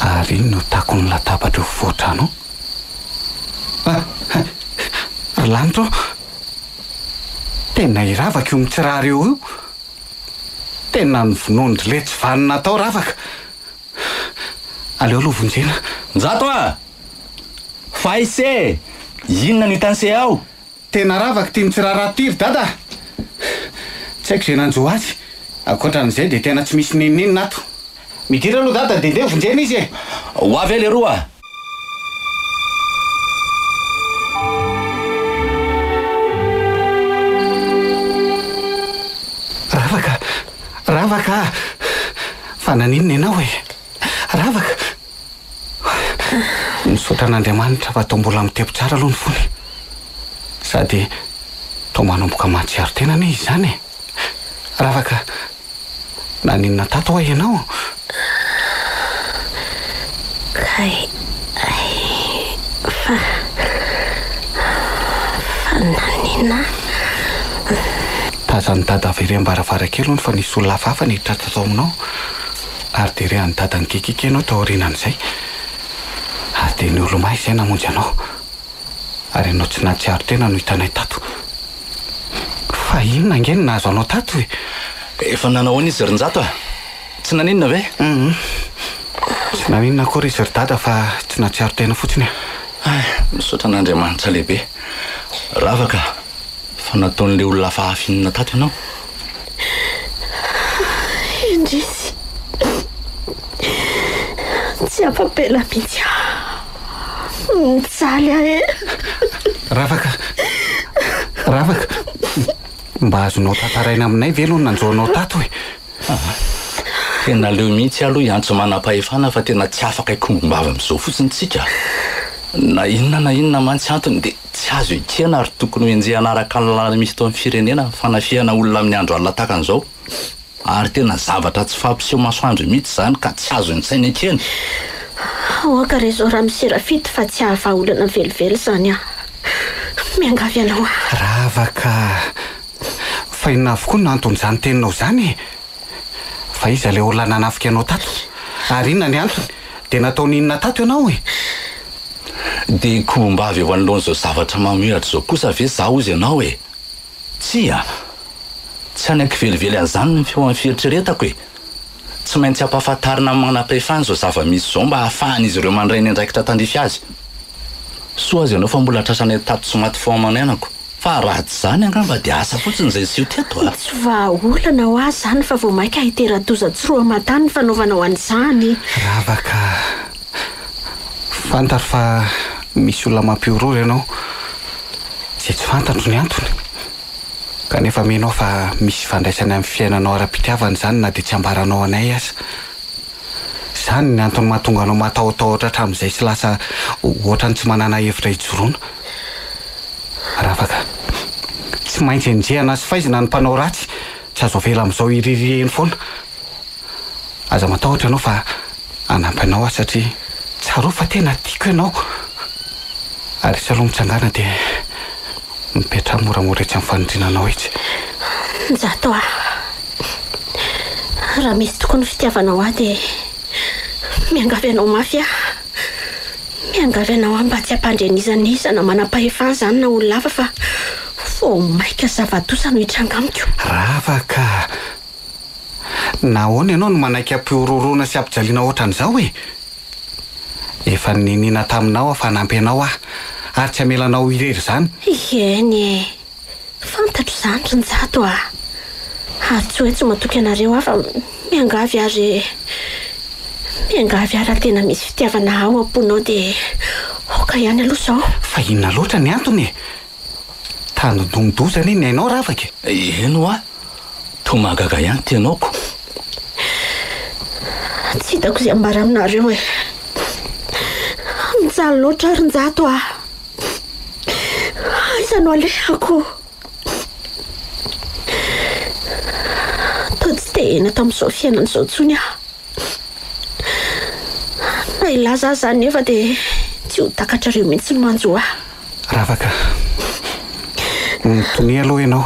Speaker 2: Ary inona io takon'ny latabatra eo afovoan-trano io? Ah! Ry lanitra ô! Tena i Ravaka io mitsirara eo io! Tena novonoin-dry le tsy vanona tao Ravaka! Aleo aloha vonjena.
Speaker 1: Njato a! Faiss e! Inona no hitan'i se ao?
Speaker 2: Tena ravaka ity mitsirara ity ry dada a! Tsy haiko izay nanjo azy. Ankoatran'izay dia tena tsy misy n'inon'inona ato. Midira aloha dada dia ndeha vonjena izy e!
Speaker 1: Ho avy aho leroa a!
Speaker 2: Ravaka! Ravaka a! Fa naninona ianao e? Ravaka! Misaotra an'Andriamanitra fa toa mbola mitepo tsara aloha ny fony. Sady toa manomboka mahatsiaro tena anie izy izany e! Ravaka, naninona tato hoa ianao?
Speaker 4: Kay, ay, fa, fa naninona?
Speaker 2: Tazan'i Dada avy ery am-baravarankely hono fa nisy olona hafahafa niditra tato aminao. Ary dia re an'i Dada nikikiky ianao tao aorianan'izay. Ary dia niolomay izay namonjy anao. Ary ianao tsy nahatsiaro tena no hitanay tato. Fa inona ange no nahazo anao tato e?
Speaker 1: Efa nanao ahoana izy ry Njato a? Tsy naninona ve?
Speaker 2: Hum. Tsy naninona akory izy ry Dada fa tsy nahatsiaro tena fotsiny aho.
Speaker 1: Hay, misaotra an'Andriamanitra lehibe. Ravaka, fa nataon'ilay olona hafahafa inona tato ianao?
Speaker 4: Indrisy. Tsy afa-bela mihitsy aho. Mijaly aho e.
Speaker 2: Ravaka, Ravaka, mba azonao tantaraina aminay ve aloha ny nanjo anao tato e?
Speaker 1: Tena aleo mihitsy aloha hiantso manam-pahefana fa tena tsy afaka hikombom-bava amin'izao fotsiny tsika. Na inona na inona mantsy antony dia tsy azo ekena ary tokony ho enjehina araka ny lalàna misy eto amin'ny firenena ny fanafihana olona amin'ny andro alina tahaka an'izao. Ary tena zavatra tsy fampiseho masoandro mihitsy izany ka tsy azo an-tsaina ekena.
Speaker 4: Aoka re izao Ramose Rafidy fa tsy hahavaha olana velively izany aho. Miangavy anao aho.
Speaker 2: Ravaka Fa inona avokoa no anton'izany teninao izany e? Fa iza ilay olona nanafika anao tato? Ary inona ny antony? Dia nataony inona tato ianao e?
Speaker 1: Dia kombom-bavy eo anoloan'izao zavatra mamohehatra izao kosa ve izaho hozy ianao e? Tsia! Tsy hanaiky velively an'izany ny feo amin'ny fieritreretako e! Tsy maintsy ampahafantarina amin'ny manam-pahefana izao zava-misy izao mba hahafahan'izy ireo mandray ny andraikitra tandrify azy. Soa aza ianao fa mbola tratranay tato tsy maty fo aman'ainako. Fa raha tsy izany angamba dia asa fotsiny izay niseho teto a!
Speaker 4: Tsy vahaolana ho ahy izany fa vao mainka hitera-doza tsy roa aman-tany ny fanaovanao an'izany.
Speaker 2: Ravaka, fantaro fa misy olona mampihorohoro ianao, izay tsy fantatro ny antony. Kanefa mino aho fa misy ifandraisany amin'ny fiainanao ara-pitiavana izany na dia tsy ambaranao anay aza. Izany ny antony mahatonga anao matahotahotra hatramin'izay sy lasa ohatran'ny tsy manana hevitra hijoroana. Ravaka. Tsy maintsy enjehana sy faizina ny mpanao ratsy, tsy azo avela amin'izao hiririheny foana. Aza matahotra ianao fa hanampy anao aho satria tsarovy fa tena tiako ianao. Ary etsy aloha mitsangàna dia mipetraha moramora etsy amin'ny fanindrinanao etsy.
Speaker 4: Njato a! Raha misy tokoa ny fitiavanao ahy dia miangavy anao mafy aho. Miangavy anao aho mba tsy hampandre n'iza n'iza na manam-pahefana izany na olona hafa fa vao mainka zava-doza no hitranga amiko.
Speaker 2: Ravaka! Nahoana ianao no manaiky hampihorohoroana sy hampijaliana hoatran'izao e? Efa niniana taminao aho fa hanampy anao aho ary tsy hamela anao ho irery izany.
Speaker 4: Eny e! Fantatro izany ry Njato a! Ary tsy hoe tsy matoky anareo aho fa miangavy aho re! Miangavy aho raha tena misy fitiavana ao am-ponao dia aoka ihany aloha izao.
Speaker 2: Fa inona loatra ny antony e? Tandindomin-doza anie ny ainao Ravaka
Speaker 1: e! Eny hoa! Toa mahagaga ihany ity ianao ko!
Speaker 4: Tsy hitako izay ambara aminareo e! Mijaly loatra aho ry Njato a! Aiza no alehako? Toa tsy te. te-hiaina tamin'izao fiainana izao intsony aho. Na hilaza aza aho nefa dia tsy ho takatrareo mihitsy ny manjo ahy.
Speaker 2: Ravaka, mitonia aloha ianao.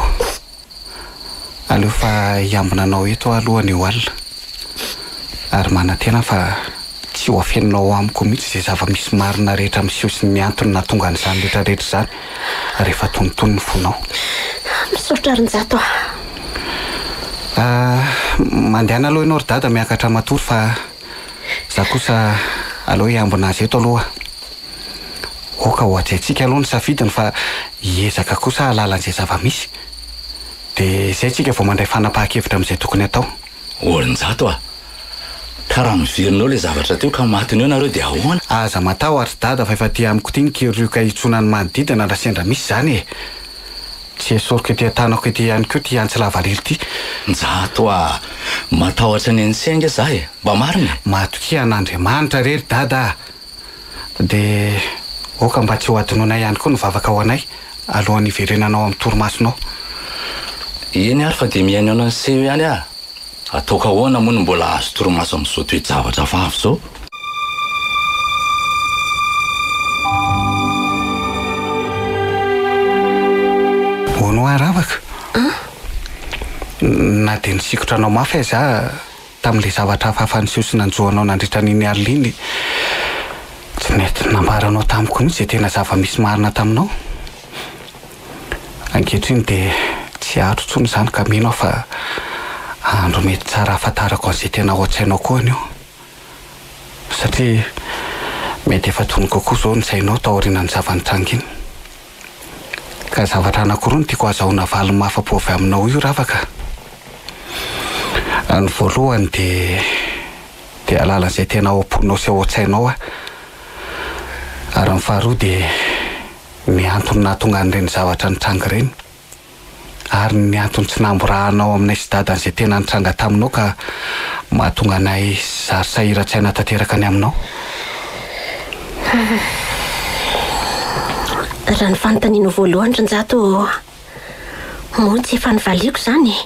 Speaker 2: Aleo fa hiambina anao eto aho aloha anio alina. Ary manantena aho fa tsy ho afeninao amiko mihitsy izay zava-misy marina rehetra miseho sy ny antony nahatonga an'izany rehetra rehetra izany rehefa tonitony ny fonao.
Speaker 4: Misaotra ry Njato a!
Speaker 2: Ah, mandehana aloha ianao ry Dada miakatra matory fa za kosa aleo hiambina azy eto aloha. Aoka ho hajaintsika aloha ny safidiny fa hiezaka kosa hahalala an'izay zava-misy. Dia izay tsika vao mandray fanapahan-kevitra amin'izay tokony hatao.
Speaker 1: Orinjato a! Ka raha miverina eo ilay zavatra teo ka matiny eo nareo dia ahoana?
Speaker 2: Aza matahotra ry dada fa efa aty amiko ity ny kirioka hitsoana ny manodidina raha sendra misy izany e! Tsy esoriko ety an-tanako ety ihany koa ity antsy lavarily ity.
Speaker 1: Njato a! Matahotra ny an'se ange za e! Mba marina e!
Speaker 2: Matokia an'Andriamanitra re ry dada a! Dia aoka mba tsy ho adinoinay ihany koa ny vavaka ho anay alohan'ny hiverenanao amin'ny torimasonao.
Speaker 1: Eny ary fa dia mihaino an'se eo ihany aho. Ataoko ahoana moa no mbola hahazo torimaso amin'izao toe-javatra hafahafa izao?
Speaker 2: Hono hoa Ravaka? Na dia nisikotra anao mafy aza aho tamin'ilay zavatra hafahafa niseho sy nanjo anao nandritra an'iny alina iny, tsy nety nambaranao tamiko mihitsy izay tena zava-misy marina taminao. Ankehitriny dia tsy ato intsony izany ka mino aho fa andro mety tsara hahafantarako an'izay tena ao an-tsainao koa anio. Satria mety efa tony kokoa izao ny sainao taorianan'ny zava-nitranga iny. Ka zavatra anankiroa no tiako hahazahoana valiny mahafa-po avy aminao io Ravaka a. Ny voalohany dia dia hahalala an'izay tena ao am-ponao sy ao an-tsainao aho. Ary ny faharoa dia ny antony nahatonga an'ireny zavatra nitranga ireny, ary ny antony tsy namborahanao aminay sy dada an'izay tena nitranga taminao ka mahatonga anay zary sahiran-tsaina tanteraka ny aminao.
Speaker 4: Raha ny fanontanianao voalohany ry Njato, moa tsy efa novaliako izany e?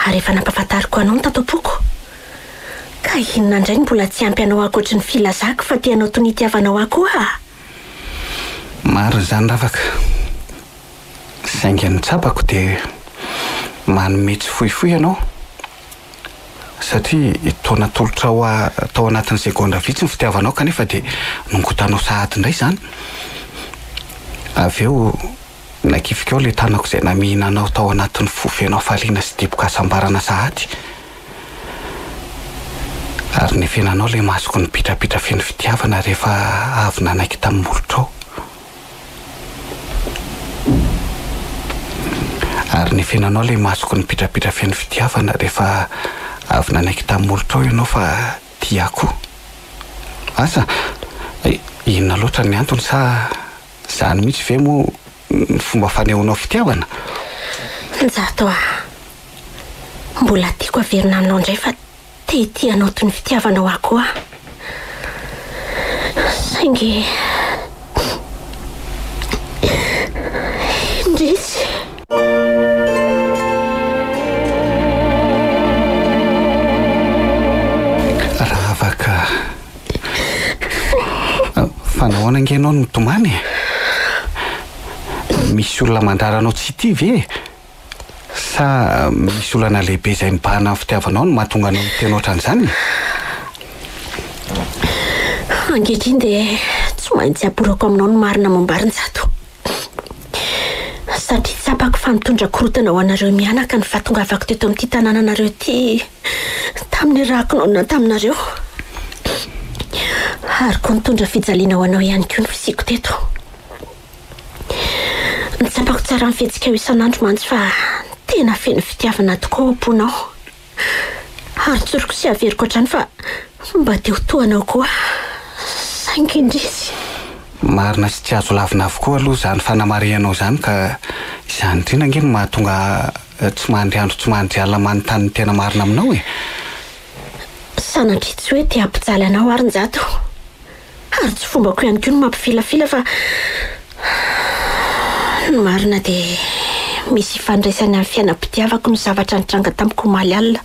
Speaker 4: Ary efa nampahafantariko anao ny tato am-poko. Ka inona indray no mbola tsy ampy anao ankoatry ny filazako fa te hanao toy ny itiavanao ahy koa?
Speaker 2: Marina izany Ravaka. Saingy ny tsapako dia manome tsy fohifohy ianao. Satria toa natolotrao ahy tao anatin'ny segondra vitsy ny fitiavanao kanefa dia nongotanao sahady indray izany. Avy eo. Nakifiko ao ilay tanako izay namihina anao tao anatin'ny fo feno hafaliana sy diboka hasambarana sahady. Ary nefenanao ilay masoko nipitrapitra feno fitiavana rehefa avy nanaiky tamin'ny molotrao. Ary nefenanao ilay masoko nipitrapitra feno fitiavana rehefa avy nanaiky tamin'ny molotrao ianao fa tia ahy koa. Asa, inona loatra ny antony sa. Izany mihitsy ve moa ny fomba fanehoanao fitiavana?
Speaker 4: Njato a! Mbola tiako averina aminao indray fa te hitia anao toy ny fitiavanao ahy koa aho. Saingy. Indrisy!
Speaker 2: Ravaka. Fa nahoana ange ianao no mitomany e? Misy olona mandrara anao tsy hitia ve e? Sa misy olana lehibe izay mibahana ny fitiavanao no mahatonga anao hiteny ohatran'izany e?
Speaker 4: Ankehitriny dia tsy maintsy aborako aminao ny marina momba ahy ry Njato. Satria tsapako fa nitondra korontana ho anareo mianaka ny fahatongavako teto amin'ity tanànanareo ity tamin'ny rako nonina taminareo. Ary koa nitondra fijaliana ho anao ihany koa ny fisiako teto. Tsapako tsara ny fihetsikao isan'andro mantsy fa tena feno fitiavana tokoa ao am-ponao. Ary tsoriko sy averiko hatrany fa mba te ho toa anao koa aho. Saingy indrisy.
Speaker 2: Marina sy tsy azo lavina avokoa aloha izany fanamarihanao izany ka izany indrindra ange no mahatonga ahy tsy mandry andro tsy mandry alina manontany ny tena marina aminao e!
Speaker 4: Sanatria tsy hoe te hampijaly anao aho ry Njato. Ary tsy fombako ihany koa ny mampifilafila fa ny marina dia misy ifandraisany amin'ny fiainam-pitiavako ny zavatra nitranga tamiko omaly alina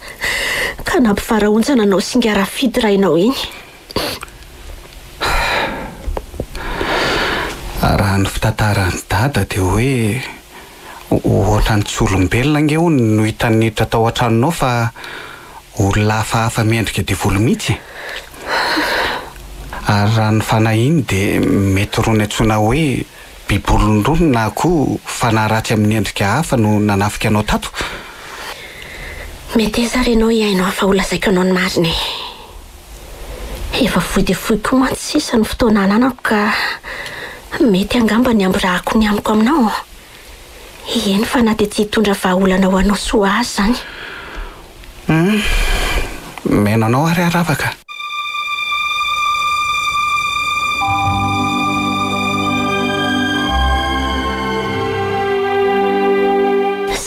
Speaker 4: ka nampivarahontsana anao singa Rafidy rainao iny.
Speaker 2: Raha ny fitantaran'i Dada dia hoe ohatran'ny tsy olombelona ange hono no hitany niditra tao an-tranonao fa olona hafahafa miendrika devoly mihitsy e! Ary raha ny fanahiany dia mety irony antsoina hoe bibolony irony na koa fanahy ratsy amin'ny endrika hafa no nanafika anao tato.
Speaker 4: Meteza ary ianao hihaino ahy fa holazaiko anao ny marina e! Efa fohy dia fohy koa mantsy sisa ny fotoana ananako ka mety angamba ny hamborahako ny amiko aminao. Eny fa na dia tsy hitondra vahaolana ho anao sy ho ahy aza izany.
Speaker 2: Hum, mihaino anao ary aho Ravaka.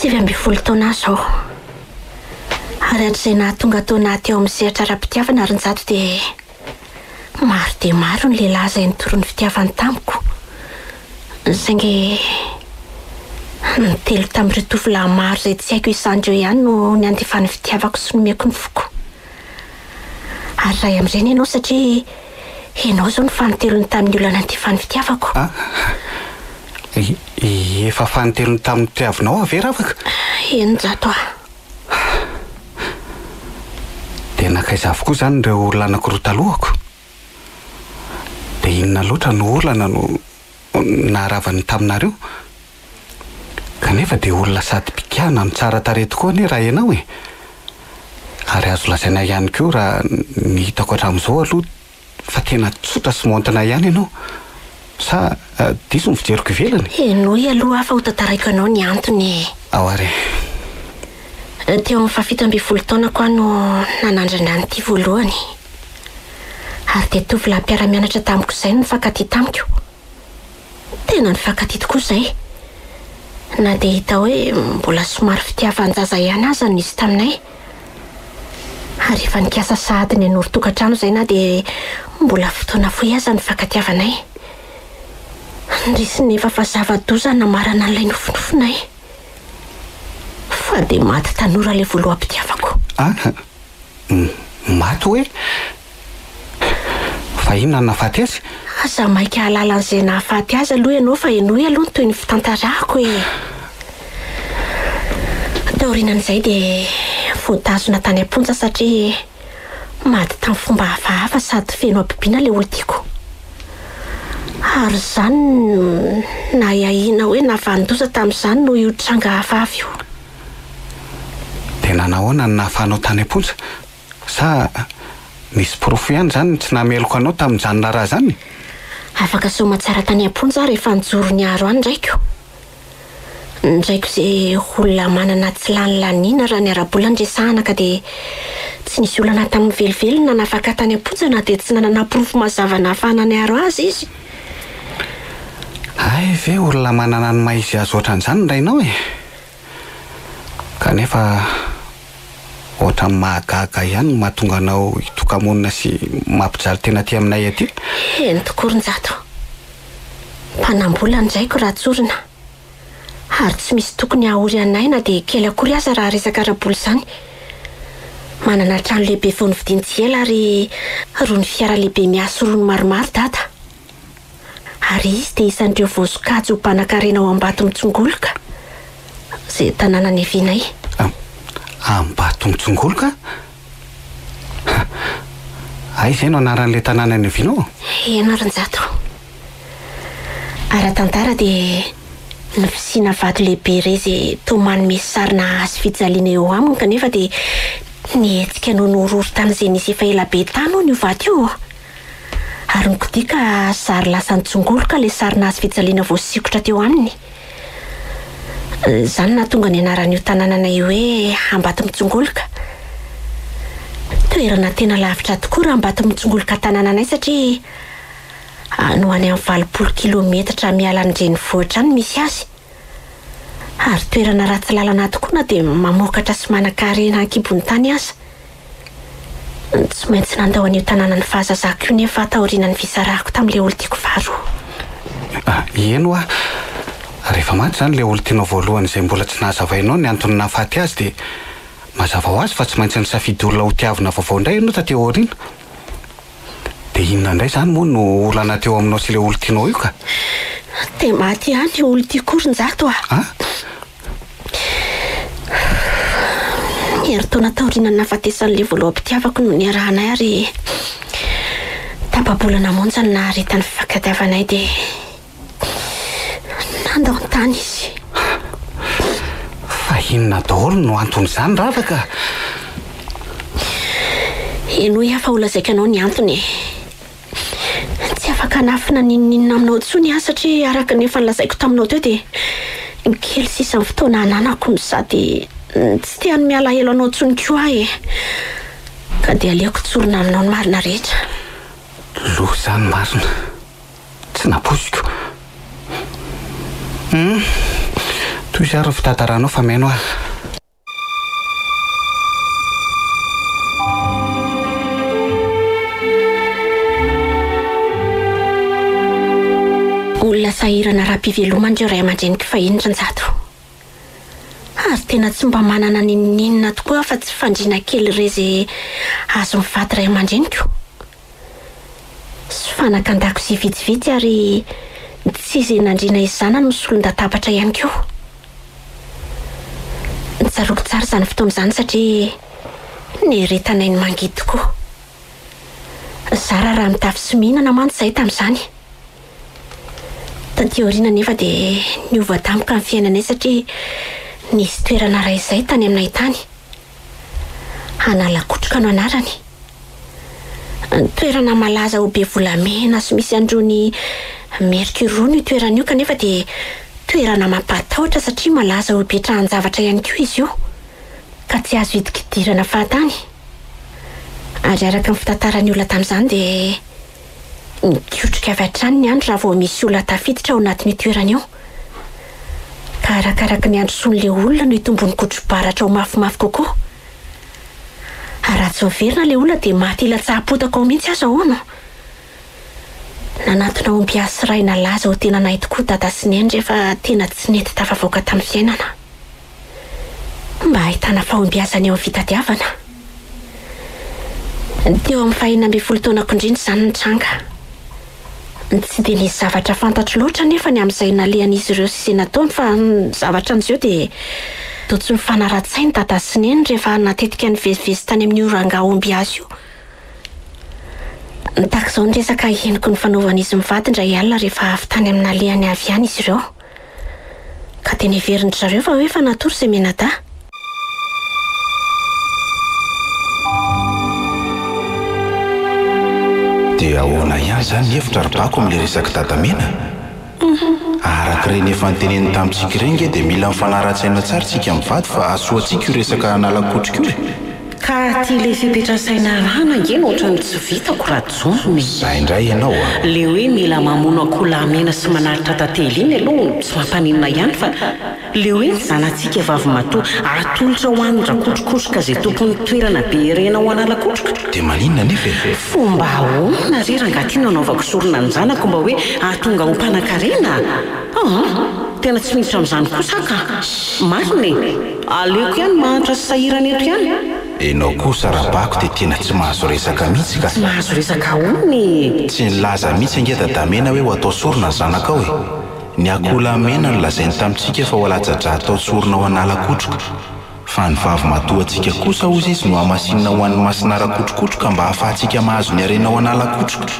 Speaker 4: 19 taona aho izao. Ary hatrizay nahatonga taona ahy teo amin'ny sehatra ara-pitiavana ry Njato dia maro dia maro ny lehilahy izay nitory ny fitiavany tamiko. Saingy ny telo tamin'ireo tovolahy maro izay tsy haiko isan'ireo ihany no niantefan'ny fitiavako sy nomeko ny foko. Ary iray amin'ireny ianao satria ianao izao no fanintelony tamin'ny olona niantefan'ny fitiavako.
Speaker 2: Ah, efa fanintelony tamin'ny tiavinao aho ve Ravaka?
Speaker 4: Eny Njato ah.
Speaker 2: Dia nankaiza avokoa izany ireo olona anankiroa talohako? Dia inona loatra no olana no naharavany taminareo? Kanefa dia olona sady mpikana no tsara tarehy tokoa anie raha ianao e! Ary azo lazaina ihany koa raha ny hitako hatramin'izao aloha fa tena tsotra sy maontina ihany ianao. Sa diso ny fijeriko ivelany?
Speaker 4: Henoy aloha aho fa hotantaraiko anao ny antony e!
Speaker 2: Ao ary
Speaker 4: e! Teo amin'ny fahafito ambin'ny folo taonako aho no nanandrana an'ity voalohany. Ary dia tovolahy mpiara-mianatra tamiko izay no nifankatia tamiko. Tena nifankatia tokoa izay. Na dia hita hoe mbola somary fitiavan-jaza ihany aza no nisy taminay. Ary efa nikasa sahady ny hanorin-tokantrano izay na dia mbola fotoana fohy aza nifankatiavanay. Indrisy nefa fa zava-doza namarana an'ilay nofinofinay. Fa dia maty tanora ilay voaloham-pitiavako.
Speaker 2: Ah! Maty hoe? Fa inona no nahafaty azy?
Speaker 4: Aza maika hahalala an'izay nahafaty azy aloha ianao fa henoy aloha ny tohin'ny fitantarako e! Taorianan'izay dia voatazona tany am-ponja satria maty tamin'ny fomba hafahafa sady feno habibiana ilay olon-tiako. Ary izany no nahiahiana hoe nahavanon-doza tamin'izany noho io tranga hafahafa io.
Speaker 2: Dia nanahoana no nahafahanao tany am-ponja? Sa nisy porofo ihany izany tsy nahameloka anao tamin'izany raharaha izany?
Speaker 4: Afaka soamatsara tany am-ponja aho rehefa nijoro niaro ahy ny raiko. Ny raiko izay olona manana tsy lany laniana raha ny ara-bola no resahana ka dia tsy nisy olana taminy velively ny nanafaka ahy tany am-ponja na dia tsy nanana porofo mazava nahafahana niaro azy izy.
Speaker 2: Hay ve olona manana ny maha izy azy ohatran'izany ny rainao e? Kanefa ohatran'ny mahagaga ihany ny mahatonga anao hitoka-monina sy mampijaly tena aty aminay aty.
Speaker 4: Eny tokoa ry Njato. Mpanam-bola ny raiko raha tsorina. Ary tsy misy tokony hahory anay na dia kely akory aza raha resaka ara-bola izany. Manana trano lehibe vao novidiany tsy ela ary rony fiara lehibe miasa rony maromaro dada. Ary izy dia isan'ireo voasokajy ho mpanankarena ao Ambatomitsongoloka, izay tanàna niavianay.
Speaker 2: Ambatomitsongoloka? Aiza no anaran'ilay tanàna niavianao?
Speaker 4: Eny ry Njato. Ara-tantara dia ny fisiana vato lehibe iray izay toa manome sarina hazo fijaliana eo aminy kanefa dia nihetsika noho ny horohorontany izay nisy efa elabe tany hono io vato io. Ary nikodia ka zary lasa nitsongoloka ilay sarina hazo fijaliana voasikotra teo aminy. Izany no nahatonga ny anaran'io tanànanay io hoe Ambatomitsongoloka. Toerana tena lavitra tokoa raha Ambatomitsongoloka tanànanay satria any ho any amin'ny 80 kilometatra miala ny renivohitra any misy azy. Ary toerana ratsy lalana tokoa na dia mamokatra sy manan-karena an-kibon'ny tany aza. Tsy maintsy nandao an'io tanànan'ny fahazazako io nefa aho taorianan'ny fisarahako tamin'ilay olon-tiako faharoa.
Speaker 2: Eny hoa! Rehefa maty izany ilay olon-tianao voalohany izay mbola tsy nahazavainao ny antony nahafaty azy dia mazava ho azy fa tsy maintsy nisafidy olona hotiavina vaovao indray ianao taty aoriana. Dia inona indray izany moa no olana teo aminao sy ilay olon-tianao io ka?
Speaker 4: Dia maty ihany io olon-tiako io ry Njato a!
Speaker 2: A?
Speaker 4: Herintaona taorian'ny nahafatesan'ilay voaloham-pitiavako no niarahanay ary tapa-bolana monja no naharetan'ny fifankatiavanay dia nandao ny tany izy.
Speaker 2: Fa inona daholo no anton'izany Ravaka a?
Speaker 4: Henoy aho fa holazaiko anao ny antony e. Tsy afaka hanafina n'inon'inona aminao intsony aho satria araka ny efa nolazaiko taminao teo dia kely sisa ny fotoana ananako no sady tsy te hanome alahelo anao intsony koa aho e. Ka dia aleoko tsorina aminao ny marina rehetra.
Speaker 2: Loha izany marina. Tsy nampoiziko. Hum. Tohizo ary ny fitantaranao fa mihaino aho.
Speaker 4: Olona sahirana ara-pivelomana ireo ray aman-dreniko fahiny ry Njato. Ary tena tsy mba manana n'inon'inona tokoa afa-tsy fandriana kely iray izay azon'ny vady ray aman-dreniko. Sy fanaka an-dakozia vitsivitsy ary tsy izay nandriana izany no solon-databatra ihany koa. Tsaroako tsara izany fotoana izany satria nieretanay ny mangidy tokoa. Zara raha mitafy sy mihinana mantsy izahay tamin'izany. Taty aoriana anefa dia niova tampoka ny fiainanay satria nisy toerana iray izay tany aminay tany. Analakotroka no anarany. Toerana malaza ho be volamena sy misy an'irony mercure irony io toerana io kanefa dia toerana mampahatahotra satria malaza ho be trahan-javatra ihany koa izy io ka tsy azo hidikidirana fahatany. Ary araka ny fitantaran'ny olona tamin'izany dia Mikotroka avy hatrany ny andro raha vao misy olona tafiditra ao anatin'io toerana io. Ka arakaraka ny androsoan'ilay olona no hitomboan'ny kotro-baratra ho mafimafy kokoa. Ary raha tsy miverina ilay olona dia maty hilatsaha-potaka ao mihitsy aza hono. Nanatona ombiasy iray nalaza ho tena nahay tokoa Dada sy Neny rehefa tena tsy nety tafavoaka tamin'ny fiainana. Mba ahitana fahombiazana eo amin'ny fitadiavana. Teo amin'ny fahenina ambin'ny folo taonako indrindra izany nitranga. Tsy dia nisy zavatra fantatro loatra anefa ny amin'izay nalehan'izy ireo sy izay nataony fa ny zavatra niseho dia toa tsy nifanara-tsaina Dada sy Neny rehefa natetika nivezivezy tany amin'io rangahy ombiasy io. Tahaka izao ny resaka henoko nifanaovan'izy mivady indray alina rehefa avy tany amin'ny nalehany avy ihany izy ireo. Ka dia neverin-dry zareo fa hoe efa natory izay mianadahy.
Speaker 5: Dia ahoana ihany izany ny hevitra ry Bako amin'ilay resak'i Dadamena? Araka ireny efa noteneniny tamintsika ireny nge dia mila mifanara-tsaina tsara isika mivady fa hahasoa antsika io resaka an'Alakotrika io e!
Speaker 3: Ka aty le fepetra saina arahana ange no ohatran'ny tsy vitako Rajaona e!
Speaker 5: Zay indray ianao a!
Speaker 3: Le hoe mila mamono akoholahy mena sy manaritra tantely iny aloha tsy mampaninona ihany fa le hoe ny zanatsika vavimatoa atolotra ho an'i Rakotrokotroka izay tompon'ny toerana be harena ao Analakotroka.
Speaker 5: Dia maninona anefa e?
Speaker 3: Fomba ahoana re rangahy ty no anaovako sorona ny zanako mba hoe hahatonga ho mpanakarena? Aa! Tena tsy miditra amin'izany kosa aho ka! Marina e! Aleoko ihany mahantra sy sahirana eto ihany.
Speaker 5: Enao kosa Rabako dia tena tsy mahazo resaka mihitsy ka!
Speaker 3: Tsy mahazo resaka ahoana e?
Speaker 5: Tsy nilaza mihitsy ange Dadamena hoe ho atao sorona ny zanakao e! Ny akoholahy mena no lazainy tamintsika fa ho alatsa-drà atao sorona ao Analakotroka. Fa ny vavy matoantsika kosa hozy izy no hamasinina ho an'ny masina Rakotrokotroka mba hahafahantsika mahazo ny harena ao Analakotroka.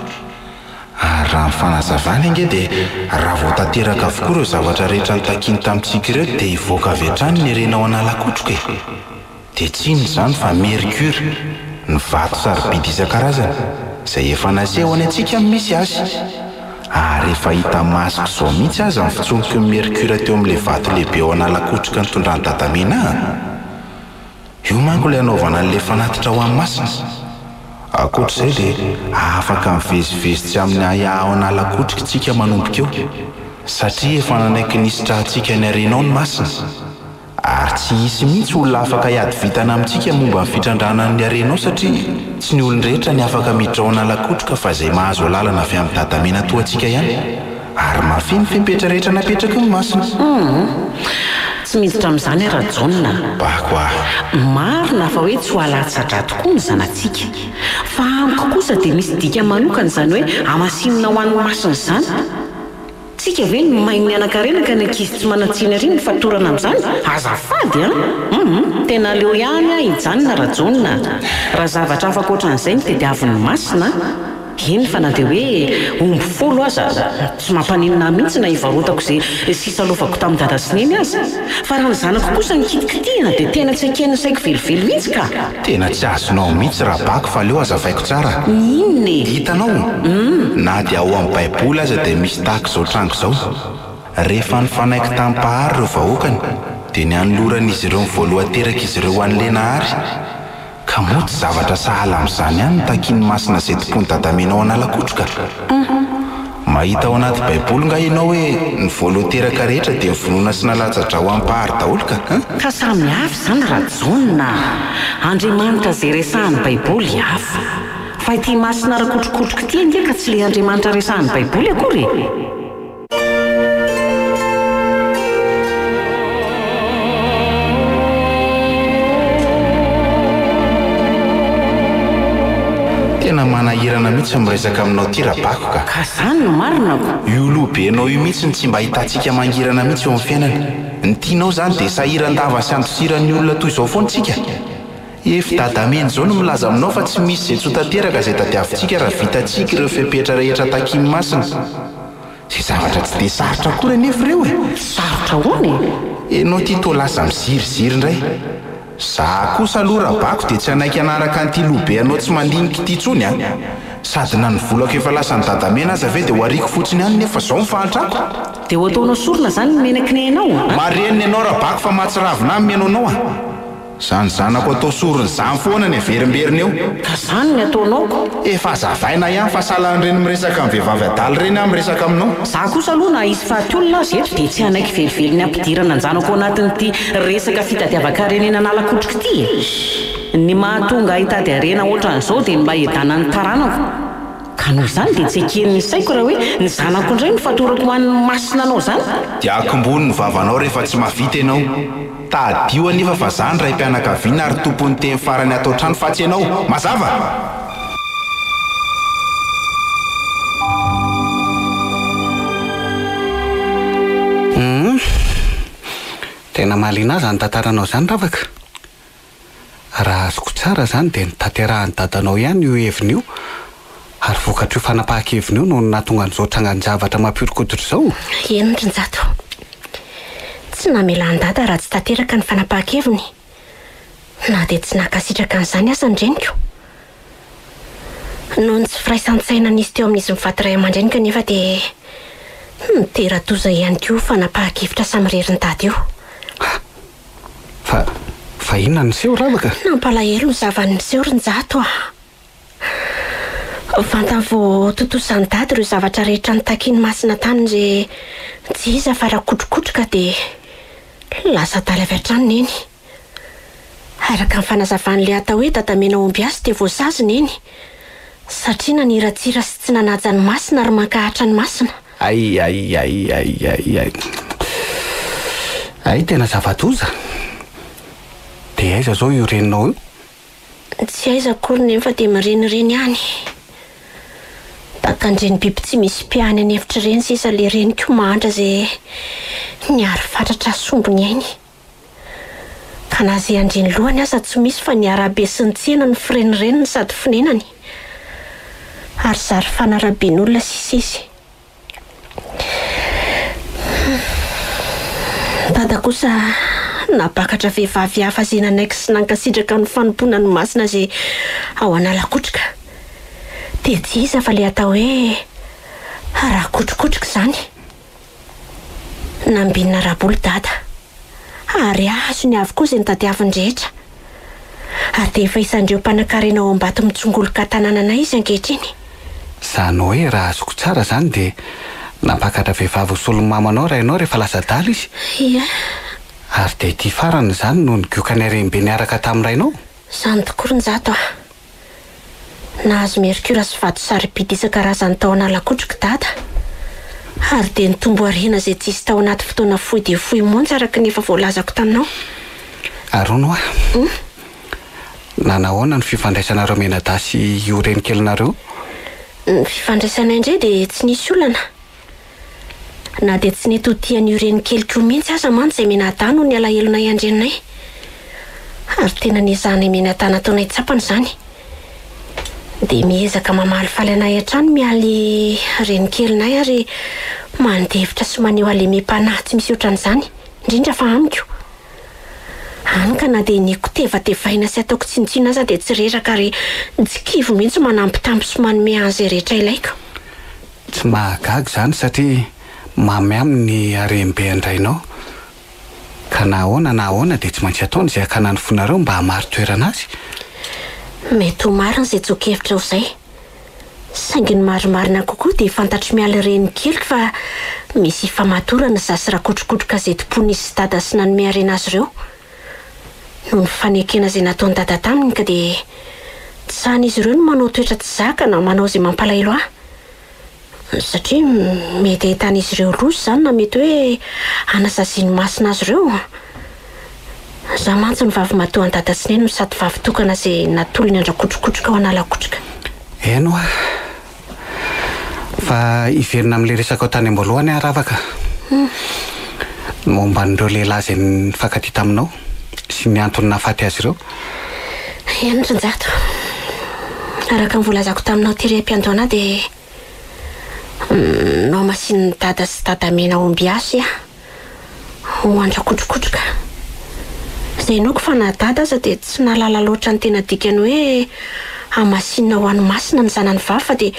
Speaker 5: Ary raha ny fanazavany ange dia raha vao tanteraka avokoa ireo zavatra rehetra notakiany tamintsika ireo dia hivoaka avy hatrany ny harena ao Analakotroka e! Dia tsy inona izany fa mercure, ny vato sarobidy isan-karazany, izay efa nasehony antsika ny misy azy. Ary efa hita masoko izao mihitsy aza ny fitsongoky ny mercure teo amin'ilay vato lehibe ao Analakotroka nitondran'i Dadamena a! Io manko ilay anaovana an'ilay fanatitra ho an'ny masina. Ankoatra izay dia afaka mivezivezy tsy amin'ny ahiahy ao Analakotroka isika manomboka eo, satria efa nanaiky ny hisitrahantsika ny harena ao ny masina. Ary tsy hisy mihitsy olona afaka hiady vintana amintsika momba ny fitrandrahana ny harena ao satria tsy ny olon-drehetra ny afaka miditra ao Analakotroka fa izay mahazo alalana avy amin'i Dadamena toa antsika ihany. Ary mahafehy ny fepetra rehetra napetraky ny masina.
Speaker 3: Humm. Tsy miditra amin'izany aho Rajaona a.
Speaker 5: Bako a.
Speaker 3: Marina fa hoe tsy ho alatsa-drà tokoa ny zanatsika. Fa amiko kosa dia misy dika manokana izany hoe hamasinina ho an'ny masina izany. Tsika ve no mahay ny hanan-karena ka ny ankizy tsy manan-tsiny ary no fatorana amin'izany? Azafady an! Humm. Tena aleo ihany aho hijanona Rajaona a. Raha zavatra hafa ankoatran'izay no tediavin'ny masina an! Eny fa na dia hoe omby folo aza, tsy mampaninona ahy mihitsy na hivarotako izay sisa lovako tamin'i dada sy neny aza. Fa raha ny zanako kosa no kitikitihina dia tena tsy eken'ny saiko velively mihitsy ka!
Speaker 5: Tena tsy azonao mihitsy Rabako fa aleo hazavaiko tsara.
Speaker 3: Ny inona e?
Speaker 5: Hitanao? Na dia ao amin'ny baiboly aza dia misy tahaka izao tranga izao. Rehefa nifanaiky tamin'ny Mpahary ireo vahoakany dia ny hanoloran'izy ireo ny voalohan-terak'izy ireo ho an'ilay Nahary. Ka moa tsy zavatra sahala amin'izany ihany no takian'ny masina izay tompoin'i Dadamena ao Analakotroka? Mahita ao anaty baiboly nga ianao hoe ny voalohan-teraka rehetra dia novonoina sy nalatsa-dra ho an'ny Mpahary daholo ka? Hein?
Speaker 3: Ka samy hafa izany Rajaona a! Andriamanitra izay resahan'ny baiboly hafa. Fa ity masina rakotrokotroka ity ange ka tsy ilay Andriamanitra resahan'ny baiboly akory e!
Speaker 5: Tena manahirana mihitsy ny miresaka aminao ity Rabako ka.
Speaker 3: Ka zany no marina ko.
Speaker 5: Io loha be anao io mihitsy no tsy mba ahitantsika mangirana mihitsy eo amin'ny fiainana. Ny tianao izany dia sahiran-dava sy andosiran'ny olona toy izao foana tsika. Ef dadamena izao no milaza aminao fa tsy misy izay tsy ho tanteraka izay tadiavintsika raha vitantsika ireo fepetra rehetra takian'ny masina. Izay zavatra tsy dia sarotra akory anefa ireo e!
Speaker 3: Sarotra ahoana e?
Speaker 5: Enao ity toa lasa miziriziry indray. Za kosa aloha Rabako dia tsy hanaiky hanaraka an'ity loha be anao tsy mandinika ity intsony a! Sady na ny volako efa lasan'i Dadamena aza ve dia ho ariako fotsiny any nefa zao ny fahantrako?
Speaker 3: Dia ho ataonao sorona izany ny menaky ny ainao a?
Speaker 5: Marenina ianao Rabako fa mahatsiravina ahy ny mihaino anao a! Zany zanako atao sorona zany foana ny averimberina eo.
Speaker 3: Ka zany ny ataonao ko.
Speaker 5: Efa azavaina ihany fa sahalan'ireny miresaka amin'ny vehivavy adala ireny aho miresaka aminao.
Speaker 3: Za kosa aloha na hisy faty olona aza eto dia tsy hanaiky velively ny hampidirana an-janako ao anatin'ity resaka fitadiavan-karena eny Analakotroka ity e! Ny mahatonga ahy hitady harena ohatran'izao dia ny mba hiadanan'ny taranako. Ka noho izany dia tsy eken'ny saiko raha hoe ny zanako indray no fatorako ho an'ny masina anao izany.
Speaker 5: Dia akombony ny vavanao rehefa tsy mahavita ianao. Tadidio anefa fa za ny raim-pianakaviana ary tompon'ny teny farany ato an-trano fa tsy ianao. Mazava?
Speaker 2: Humm. Tena mahaliana ahy izany tantaranao izany Ravaka. Raha azoko tsara izany dia notanterahan'i dadanao ihany io heviny io ary vokatr'io fanapahan-keviny io no nahatonga an'izao trangan-javatra mampihoron-koditra izao?
Speaker 4: Eny ry Njato. Tsy namela an'i dada raha tsy tanteraka ny fanapahan-keviny, na dia tsy nankasitraka an'izany aza ny reniko. Noho ny tsy firaisan-tsaina nisy teo amin'izy mivady ray aman-dreniko anefa dia nitera-doza ihany koa io fanapahan-kevitra samirerin'i dada io.
Speaker 2: Fa, fa inona no niseho Ravaka?
Speaker 4: Nampalahelo ny zava-niseho ry Njato a! Vantany vao tontosan'i Dada ireo zavatra rehetra notakian'i Masina taminy ry tsy iza fa Rakotrokotroka dia lasa adala avy hatrany Neny. Araka ny fanazavan'ilay atao hoe Dadamena ombiasy dia voasazy Neny satria naniratsira sy tsy nanaja an'i Masina ary mankahatra an'i Masina.
Speaker 2: Hay hay hay hay hay hay. Hay tena zava-doza. Dia aiza izao io reninao io?
Speaker 4: Tsy aiza akory neny fa dia mirenireny any. Tahaka an'ireny biby tsy misy mpiahy any an'efitra ireny sisa ilay reniko mahantra izay niaro fatratra sombiny ainy. Ka na izay andrian'ny lohany aza tsy misy fa ny arabe sy ny tsena no firenireniny sady fonenany. Ary zary fanarabian'olona sisa izy. Dada kosa nampakatra vehivavy hafa izay nanaiky sy nankasitraka ny fanompoana ny masina izay ao Analakotroka. Dia tsy iza fa ilay atao hoe Rakotrokotroka izany. Nambinina Raboly Dada. Ary azony avokoa izay notadiaviny rehetra. Ary dia efa isan'ireo mpanankarena ao Ambatomitsongoloka tanànanay izy ankehitriny.
Speaker 2: Izany hoe raha azoko tsara izany dia nampakatra vehivavy ho solon'ny mamanao rainao rehefa lasa adala izy?
Speaker 4: Ie.
Speaker 2: Ary dia ity farany izany no nigoka ny harem-be niaraka tamin'ny rainao?
Speaker 4: Izany tokoa ry Njato a! Nahazo mercure sy vato sarobidy isan-karazany tao Analakotroka i Dada. Ary dia nitombo harena izay tsy hisy tao anaty fotoana fohy dia fohy monja araka ny efa voalazako taminao.
Speaker 2: Ary hono hoa, nanahoana ny fifandraisanareo mianadahy sy io renikelinareo?
Speaker 4: Ny fifandraisanay indray dia tsy nisy olana. Na dia tsy nety ho tia an'io renikeliko io mihitsy aza mantsy izay mianadahy noho ny alahelonay an-dreninay. Ary tena niezahanay mianadahy nataonay tsapany izany. Dia miezaka mamalifaly anay hatrany Mialy renikelinay ary mandefitra sy maneho halemem-panahy tsy misy ohatran'izany, indrindra fa amiko. Hany ka na dia iniako tevatevaina sy ataoko tsinontsinona aza dia tsy reraka ary tsy kivy mihitsy manambitamby sy manome ahy izay rehetra ilaiko.
Speaker 2: Tsy mahagaga izany satria mamy aminy ny harem-be an-drainao. Ka na ahoana na ahoana dia tsy maintsy ataony izay hakana ny fonareo mba hahamari-toerana azy.
Speaker 4: Mety ho marina izay tsoa-kevitrao izay. Saingy ny marimarina kokoa dia fantatr'i Mialy renikeliko fa misy ifamatorana izaho sy Rakotrokotroka izay tompoin'izy sy Dada sy nanome harena azy ireo. Noho ny fanekena izay nataon'i Dada taminy ka dia tsy sahin'izy ireo ny manao toetra tsy zaka na manao izay mampalahelo ahy. Satria mety ahitan'izy ireo loza izany na mety hoe hanasazian'ny masina azy ireo. Izaho mantsy no vavimatoan'i Dada sy Neny no sady vavy tokana izay natolony an-dRakotrokotroka ao Analakotroka.
Speaker 2: Eny hoa. Fa hiverina amin'ilay resakao tany am-boalohany aho Ravaka. Ny momba an'ireo lehilahy izay nifankatia taminao sy ny antony nahafaty azy ireo.
Speaker 4: Eny ry Njato. Araka ny voalazako taminao tery am-piandohana dia nohamasinin'i Dada sy Dadamena ombiasy aho ho an-dRakotrokotroka. Izay inoako fa na Dada aza dia tsy nahalala loatra ny tena dikany hoe hamasinina ho an'ny masina ny zanany vavy fa dia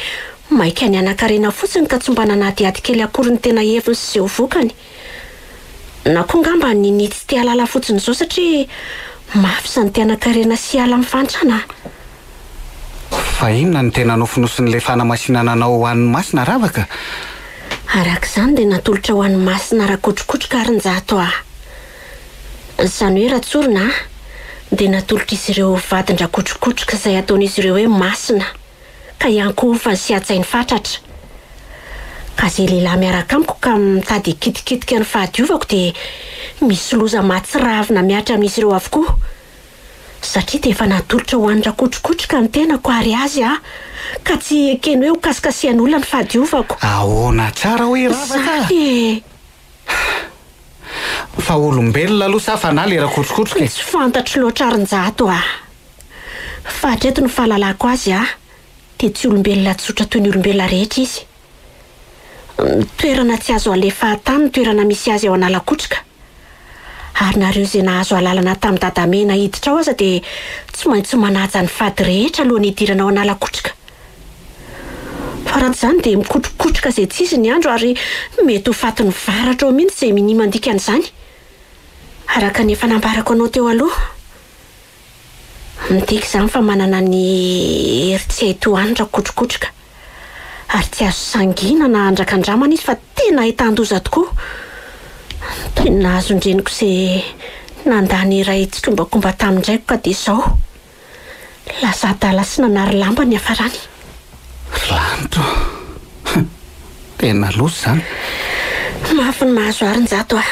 Speaker 4: maika ny hanan-karena fotsiny ka tsy mba nanadihady kely akory ny tena heviny sy izay ho vokany. Na koa ngamba ninia tsy te halala fotsiny izao satria mafy izany te hanan-karena sy hiala amin'ny fahantrana a!
Speaker 2: Fa inona no tena nofonosin'ilay fanamasinana anao ho an'ny masina Ravaka?
Speaker 4: Araka izany dia natolotra ho an'ny masina Rakotrokotroka ary Njato a! Izany hoe raha tsorina dia natolotr'izy ireo ho vadin-dRakotrokotroka izay ataon'izy ireo hoe masina. ka hiankohofany sy hajainy fatratra. Ka ze lehilahy miaraka amiko ka mitady hikitikitika ny fahadiovako dia misy loza mahatsiravina mihatra amin'izy ireo avokoa. Satria dia efa natolotra ho an'i Rakotrokotroka ny tenako ary azy aho, ka tsy ekeny hoe ho kasikasihan'olona ny fahadiovako.
Speaker 2: Ahoana tsara hoy Ravaka a?
Speaker 4: Izany e!
Speaker 2: Fa olombelona aloha sa fanahy le Rakotrokotroka e?
Speaker 4: Tsy fantatro loatra ry Njato a! Fa hatreto ny fahalalako azy a, dia tsy olombelona tsotra toy ny olombelona rehetra izy. Ny toerana tsy azo aleha fahatany ny toerana misy azy ao Analakotroka. Ary nareo izay nahazo alalana tamin'i Dadamena hiditra ao aza dia tsy maintsy manaja ny fady rehetra alohan'ny hidirana ao Analakotroka. Fa raha tsy izany dia mikotrokotroka izay tsy izy ny andro ary mety ho fatin'ny varatra ao mihitsy izay minia mandika an'izany. Araka ny efa nambarako anao teo aloha. Midika izany fa manana ny hery tsy hay tohanina Rakotrokotroka. Ary tsy azo sangiana na andrakandramana izy fa tena ahitan-doza tokoa. Toy ny nahazo ny reniko izay nandà ny iray tsikombakomba tamin-draiko ka dia izao. Lasa adala sy nanary lamba ny niafarany.
Speaker 2: Ry lanitra ô! Hum! Tena loza izany.
Speaker 4: Mafy ny mahazo ahy ry Njato a!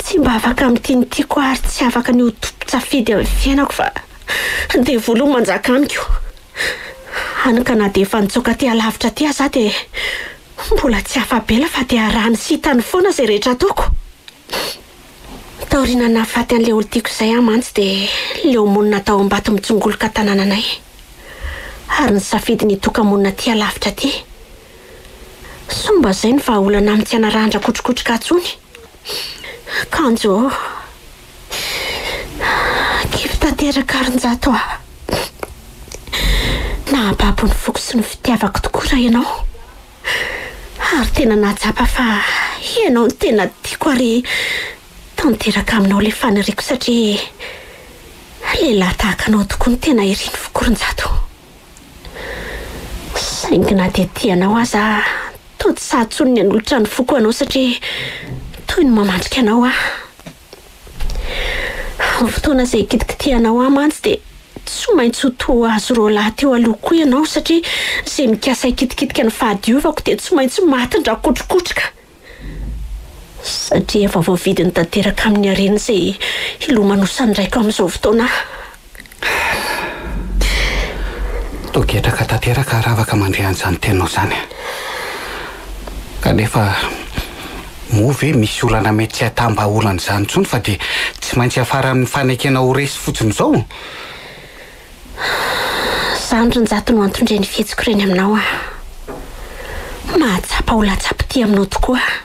Speaker 4: Tsy mba afaka mitia ny tiako aho ary tsy afaka ny ho tompon-tsafidy amin'ny fiainako fa devoly no manjaka amiko. Hany ka na dia efa nitsoaka aty alavitra aty aza aho dia mbola tsy afa-bela fa dia arahany sy hitany foana izay rehetra ataoko. Taoriana nahafaty an'ilay olon-tiako izay aho mantsy dia leo monina tao Ambatomitsongoloka tanànanay. Ary nisafidy ny hitoka-monina aty alavitra aty. Soa mba izay no vahaolana amin'ny tsy hanarahan-dRakotrokotroka intsony. Kanjo kivy tanteraka ry Njato a! Nahababo ny foko sy ny fitiavako tokoa raha ianao. Ary tena nahatsapa fa ianao no tena tiako ary tanteraka aminao ilay faniriako satria lehilahy tahaka anao tokoa no tena irin'ny foko ry Njato. Saingy na dia tia anao aza aho, toa tsy sahy intsony ny hanolotra ny foko ho anao satria toy ny mamandrika anao aho. Amin'ny fotoana izay hikitikitihanao ahy mantsy dia. Tsy maintsy ho toa azy roalahy teo aloha koa ianao satria izay mikasa hikitikitika ny fahadiovako dia tsy maintsy matin-drakotrokotroka. Satria efa voavidiny tanteraka amin'ny harena izay hilomanosan'ny raiko amin'izao fotoana aho.
Speaker 2: Toa ketraka tanteraka Ravaka mandre an'izany teninao izany. Kanefa moa ve misy olana mety tsy hahatam-bahaolana izany intsony fa dia tsy maintsy hiafara amin'ny fanekena ho resy fotsiny izao?
Speaker 4: Izany ry Njato no anton-dreny fihetsiko ireny aminao aho. Mahatsapa ho latsa-pitia aminao tokoa aho.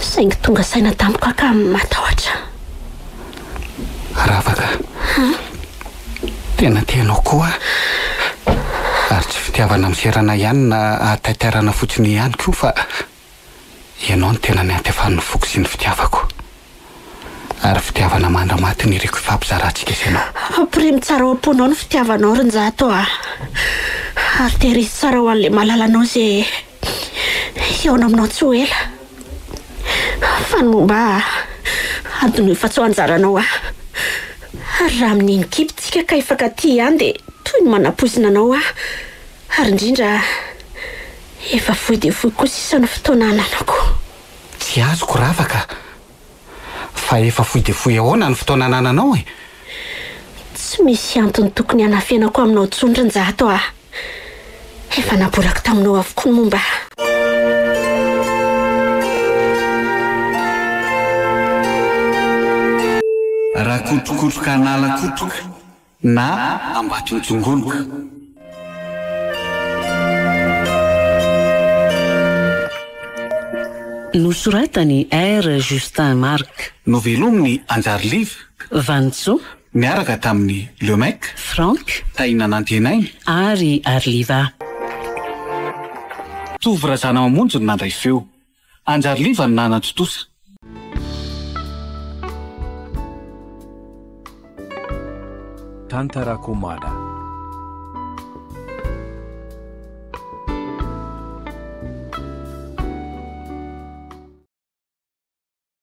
Speaker 4: Saingy tonga saina tampoka aho ka matahotra.
Speaker 2: Ravaka. Tena tia anao koa aho. Ary tsy fitiavana miserana ihany na hataitairana fotsiny ihany koa fa ianao no tena niantefan'ny foko sy ny fitiavako. Ary fitiavana mandra-maty no iriko hifampizarantsika sy ianao.
Speaker 4: Ampirimo tsara ao am-ponao ny fitiavanao ry Njato a! Ary tehirizo tsara ho an'ilay malalanao izay hihaona aminao tsy ho ela. Fa ny momba ahy, adinoy fa tsy ho anjaranao aho. Ary raha amin'iny kipy tsika ka hifankatia ihany dia toy ny manapoizina anao aho. Ary indrindra, efa fohy dia fohy koa sisa ny fotoana ananako.
Speaker 2: Tsy azoko Ravaka Fa efa fohy dia fohy ahoana ny fotoana anananao e?
Speaker 4: Tsy misy antony tokony hanafenako aminao intsony ry Njato a! Efa naborako taminao avokoa ny momba ahy.
Speaker 2: Rakotrokotroka an'ala kotroka. Na Ambatontsongoloka.
Speaker 3: Nosoratan'i R. Justin Marc.
Speaker 2: Novelomin'i Anjary Liva.
Speaker 3: Vanintsoa.
Speaker 2: Niaraka tamin'i Le Mec.
Speaker 3: Franck.
Speaker 2: Tahina Nantenaina.
Speaker 3: Ary Arliva.
Speaker 2: Tovo Razanamamonjy no nandray feo. Anjary Liva no nanatontosa.
Speaker 6: Tantara Komada.